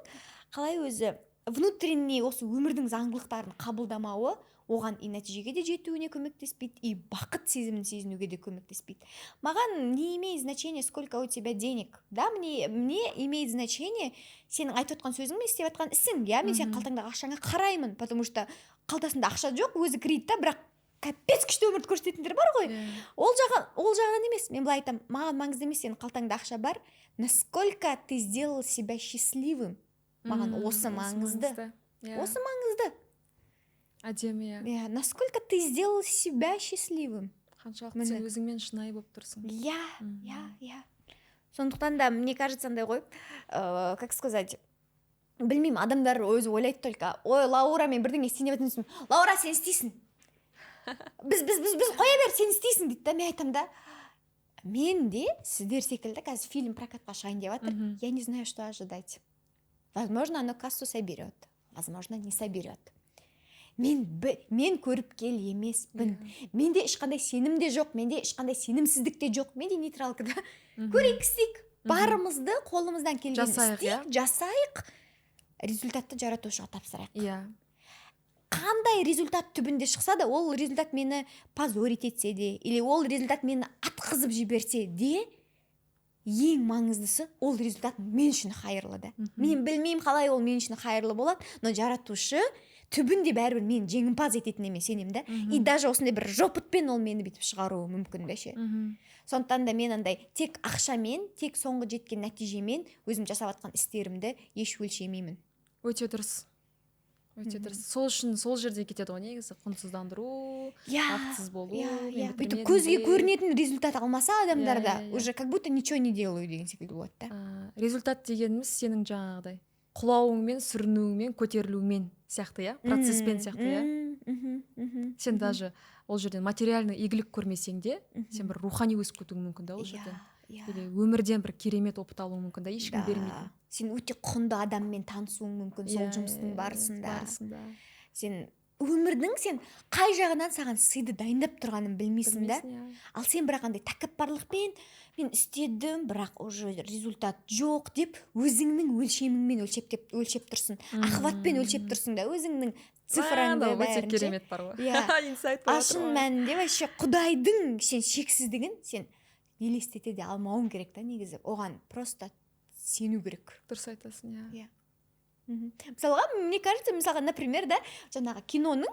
қалай өзі внутренний осы өмірдің заңдылықтарын қабылдамауы оған и нәтижеге де жетуіне көмектеспейді, и бақыт сезімін сезінуге де көмектеспейді. Маған не имеет значения, сколько у тебя денег да, мне имеет значение сенің айтып отқан сөзің мен істеп жатқан ісің. Иә, мен сенің қалтаңдағы ақшаңа қараймын, потому что қалтасында ақша жоқ, өзі кредитта, бірақ капец күшті өмірді көрсететіндер бар ғой. Ол жағынан емес, мен былай айтамын: маған маңызды емес сенің қалтаңда ақша бар, насколько ты сделал себя счастливым. Маған осы маңызды. Осы маңызды. Әдемі, иә. Иә, насколько ты сделал себя счастливым. Қаншалықты Міне. сен өзіңмен шынайы болып тұрсың. Иә, иә, сондықтан да, мне кажется, андай ғой, как сказать, білмеймін, адамдар өзі ойлайды только: «Ой, Лаура, мен бірдеңе істейін деп жатырмын, Лаура, сен істейсің, біз қоя бер, сен істейсің», – дейді да. Мен айтамын да: мен де сіздер секілді қазір фильм прокатқа шығайын деп жатыр. Я не знаю, что ожидать. Возможно, оно кассу соберет, возможно, не соберет. Мен көріпкел емеспін. Менде ешқандай сенім де жоқ, менде ешқандай сенімсіздік те жоқ, менде нейтралка да. Көрейік, істейік, барымызды, қолымыздан келгенін Жасайық, істейік, иә? жасайық, результатты жаратушыға тапсырайық. Қандай результат түбінде шықса да, ол результат мені позорить етсе де или ол результат мені атқызып жіберсе де. Ең маңыздысы, ол результат мен үшін хайырлы да. Мен білмеймін, қалай ол мен үшін хайырлы болады, но Жаратушы түбінде бәрібір мені жеңімпаз ететініне мен сенемін да. И даже осындай бір жопытпен ол мені бүйтіп шығаруы мүмкін да ше. Сондықтан да мен андай тек ақшамен, тек соңғы жеткен нәтижемен өзім жасап жатқан істерімді еш өлшемеймін. Өте дұрыс, өте дұрыс. Сол үшін сол жерде кетеді ғой негізі құнсыздандыру, бақытсыз болу. иә Мен иә бүйтіп бітірмедім көзге деп. көрінетін результат алмаса адамдарда, Иә, иә, иә. уже как будто ничего не делаю деген секілді болады да. Результат дегеніміз сенің жаңағыдай құлауыңмен, сүрінуіңмен, көтерілуіңмен сияқты, иә, процесспен сияқты, иә. Мм, мхм, мхм, Сен даже ол жерден материальный игілік көрмесең де, сен бір рухани өсіп кетуің мүмкін да ол жерден иә или өмірден бір керемет опыт алуың мүмкін да, ешкім бермейтін. Сен өте құнды адаммен танысуың мүмкін сол жұмыстың барысында. Барысында. Сен өмірдің сен қай жағынан саған сыйды дайындап тұрғанын білмейсің да. Білмейсің, иә. Ал сен бірақ андай тәкаппарлықпен мен істедім, бірақ уже результат жоқ деп, өзіңнің өлшеміңмен өлшеп тұрсың, охватпен өлшеп тұрсың да, өзіңнің цифраңды, Мә, өте бәрін ше. керемет бар ғой. Инсайт Ал болып шын отыр ғой. мәнінде вообще Құдайдың сен шексіздігін сен елестете де алмауың керек та негізі, оған просто сену керек. Дұрыс айтасың, иә. Иә. Мысалға, мне кажется, мысалға, например, да, жаңағы киноның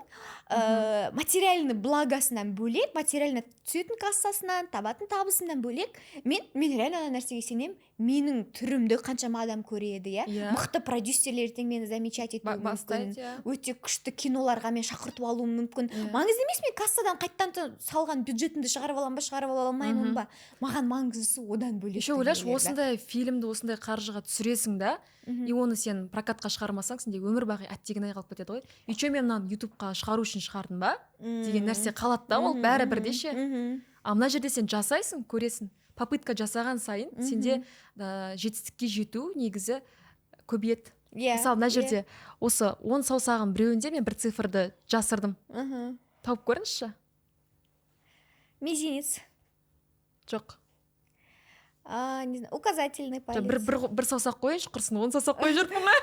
материальный благосынан бөлек, материально түсетін кассасынан, табатын табысынан бөлек, мен реально ана нәрсеге сенемін: менің түрімді қаншама адам көреді, иә. Иә. Мықты продюсерлер ертең мені замечать етуі мүмкін. Бастайды, иә. Өте күшті киноларға мен шақыртып алуым мүмкін. Маңызды емес, мен кассадан қайтадан салған бюджетімді шығарып аламын ба, шығарып ала алмаймын ба, маған маңыздысы одан бөлек Еще ойлашы, дүниелер да. осындай фильмді осындай қаржыға түсіресің да, и оны сен прокатқа шығармасаң, сенде өмір бақи әттеген ай қалып кетеді ғой. И че, мен мынаны Ютубқа шығару үшін шығардым ба деген нәрсе қалады да ол бәрібір де ше. А мына жерде сен жасайсың, көресің, попытка жасаған сайын сенде жетістікке жету негізі көбейеді. Мысалы, мына жерде осы 10 саусағым біреуінде мен бір цифрды жасырдым. Тауып көріңізші. Мизинец. Жоқ. А, не знаю, указательный палец. Жоқ, бір саусақ қояйыншы, құрсын, 10 саусақ қойып жүрмін ғой.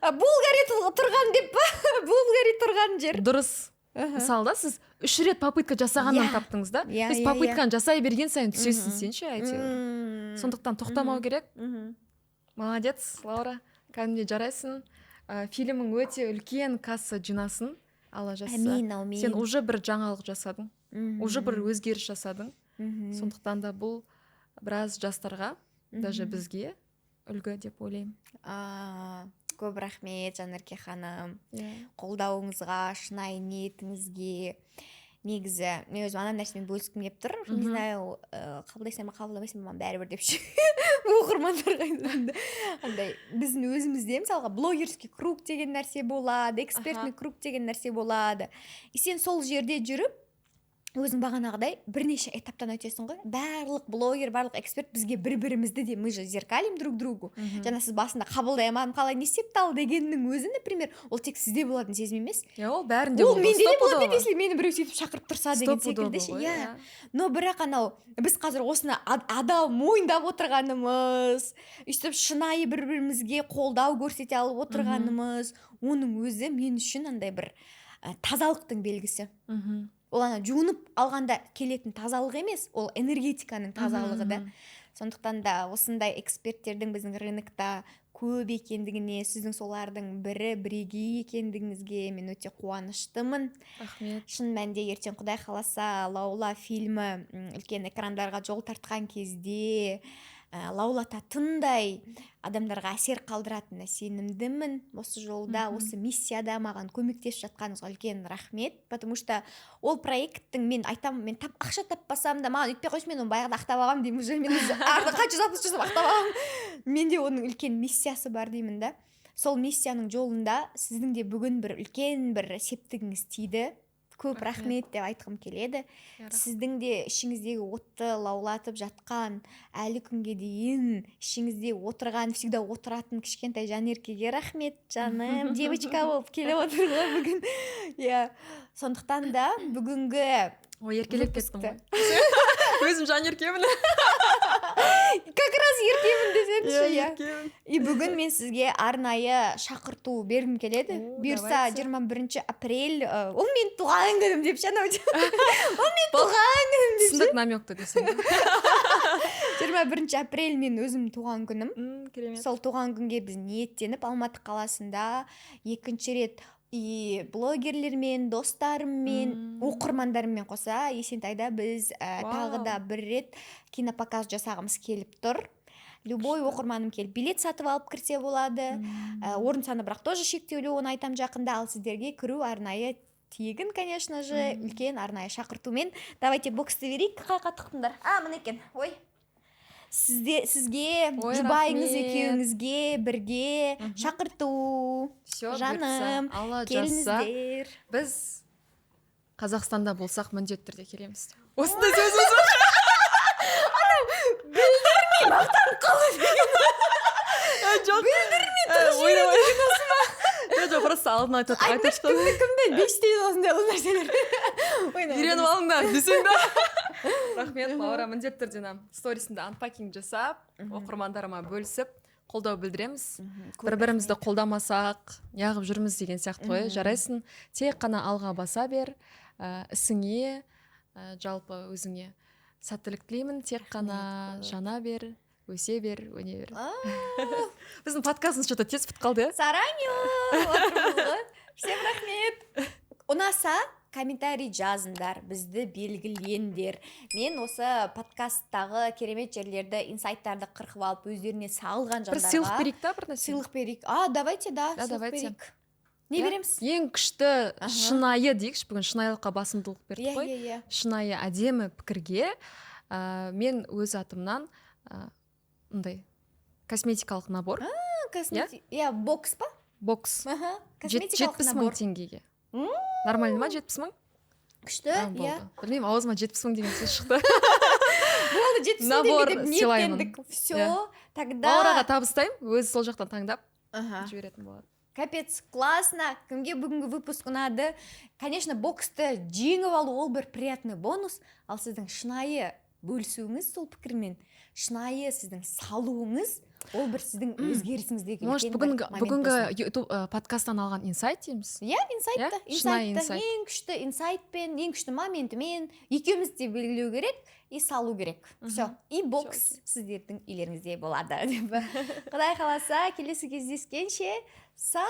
А, Булгари тұрған деп па? Булгари тұрған жер. Дұрыс. Мысалы да, сіз үш рет попытка жасағаннан таптыңыз да. Иә, То есть попытканы жасай берген сайын түсесің сен ше әйтеуір. Сондықтан тоқтамау керек. Молодец, Лаура, кәдімгідей жарайсың. Фильмің өте үлкен касса жинасын, Алла жазса. Әмин, әумин. Сен уже бір жаңалық жасадың, уже бір өзгеріс жасадың. Сондықтан да бұл біраз жастарға, даже бізге үлгі деп ойлаймын. А, көп рахмет, Жанерке ханым, қолдауыңызға, шынайы ниетіңізге. Негізі мен өзім ана нәрсемен бөліскім келіп тұр, не знаю, қабылдайсың ба, қабылдамайсың ба, маған бәрібір деп ше. Оқырмандарға айтқанда, андай біздің өзімізде, мысалға, блогерский круг деген нәрсе болады, экспертный круг деген нәрсе болады, и сен сол жерде жүріп, өзің бағанағыдай бірнеше этаптан өтесің ғой. Барлық блогер, барлық эксперт бізге бір бірімізді де, мы же зеркалим друг другу. Жаңа сіз басында қабылдай алмадым, қалай, не істеп ал дегеннің өзі, например, ол тек сізде болатын сезім емес. Иә, ол бәрінде Ол болды. менде де болады еді, если мені біреу сөйтіп шақырып тұрса деген секілді ше, иә. Но бірақ анау біз қазір осыны адал мойындап отырғанымыз, өйстіп шынайы бір бірімізге қолдау көрсете алып отырғанымыз, оның өзі мен үшін андай бір тазалықтың белгісі. Ол ана жуынып алғанда келетін тазалық емес, ол энергетиканың тазалығы да. Сондықтан да осындай эксперттердің біздің рынокта көп екендігіне, сіздің солардың бірі, бірегей екендігіңізге мен өте қуаныштымын. Рахмет. Шын мәнінде, ертең, Құдай қаласа, «Лаула» фильмі үлкен экрандарға жол тартқан кезде, лаулататындай адамдарға әсер қалдыратынына сенімдімін. Осы жолда, осы миссияда маған көмектесіп жатқаныңызға үлкен рахмет, потому что ол проекттің, мен айтамын, мен ақша таппасам да, маған өйтпей қойшы, мен оны баяғыда ақтап алғанмын деймін уже, мен уже артық қанша запуск жасап ақтап алғанмын, менде оның үлкен миссиясы бар деймін да. Сол миссияның жолында сіздің де бүгін бір үлкен бір септігіңіз тиді, көп Рахмет. рахмет деп айтқым келеді. Иә, рахмет. Сіздің де ішіңіздегі отты лаулатып жатқан, әлі күнге дейін ішіңізде отырған, всегда отыратын кішкентай Жанеркеге рахмет. Жаным, девочка болып келіп отыр ғой бүгін, иә. Сондықтан да бүгінгі Ой, еркелеп кеттім выпускты ғой, өзім Жанеркемін. Как раз еркемін десеңізші, иә. Еркемін. И бүгін мен сізге арнайы шақырту бергім келеді. О, Бұйырса, давайте. 21 апрель, ол менің туған күнім деп ше, анау ол менің туған күнім деп ше. Түсіндік намекті десең. 21 апрель мен өзім туған күнім. Керемет. Сол туған күнге біз ниеттеніп, Алматы қаласында екінші рет и блогерлермен, достарыммен, оқырмандарыммен қоса Есентайда біз тағы да бір рет кинопоказ жасағымыз келіп тұр. Любой оқырманым келіп, билет сатып алып кірсе болады. Орын саны бірақ тоже шектеулі, оны айтам жақында. Ал сіздерге кіру арнайы тегін, конечно же, үлкен арнайы шақыртумен. Давайте боксты берейік. Қай тықтыңдар? А, міне екен. Ой, сізде, сізге, Ой, жұбайыңыз рахмет. екеуіңізге бірге шақырту. Все. Жаным, Алла жазса, келіңіздер. біз Қазақстанда болсақ, міндетті түрде келеміз. Осындай сөзіміз бар. Білдірмей мақтанып қалу. Жоқ, білдірмей. Жоқ, просто алдын айтып айтып Кімді, кімді бештейді осындай нәрселер? Үйреніп алыңдар десең да. Рахмет, Лаура. Міндетті түрде мына сторисінде unpacking жасап, оқырмандарыма бөлісіп, қолдау білдіреміз. Бір бірімізді қолдамасақ, неғып жүрміз деген сияқты ғой. Жарайсың, тек қана алға баса бер. Ісіңе, жалпы өзіңе сәттілік тілеймін. Тек қана Рахмет. жана бер, өсе бер, өне бер. Біздің подкастымыз что то тез бітіп қалды, иә. Сараню отырмыз ғой. Всем рахмет. Ұнаса, комментарий жазыңдар, бізді белгілеңдер. Мен осы подкасттағы керемет жерлерді, инсайттарды қырқып алып, өздеріне салған Бір сыйлық жандарға берейік та, бір нәрсе. Сыйлық берейік. А, давайте, да. Да, Сыйлық давайте. берейік. Не Иә. береміз? Ең күшті, шынайы дейікші, бүгін шынайылыққа басымдылық бердік қой. иә иә Шынайы, әдемі пікірге мен өз атымнан мындай косметикалық набор. Иә, бокс па? Бокс. Косметикалық 70 000 набор. теңгеге. Нормально ма, 70 000? Күшті. А, Иә. болды. Білмеймін, аузыма 70 000 деген сөз шықты. Болды, 70 000 Набор теңге деп сыйлаймын. ниеттендік, все. Иә. Тогда Лаураға табыстаймын, өзі сол жақтан таңдап жіберетін болады. Капец, классно. Кімге бүгінгі выпуск ұнады? Конечно, боксты жеңіп алу ол бір приятный бонус, ал сіздің шынайы бөлісуіңіз сол пікірмен, шынайы сіздің салуыңыз ол бір сіздің өзгерісіңіздегі Может, үлкен бір бүгінгі момент бүгінгі болсын. Ютуб подкасттан алған инсайт дейміз. Иә, инсайтты. Иә, шынайы Инсайтты. инсайт. Ең күшті инсайтпен, ең күшті моментімен екеуміз де белгілеу керек и салу керек. Все, и бокс Окей. сіздердің үйлеріңізде болады деп. Құдай қаласа, келесі кездескенше, сау.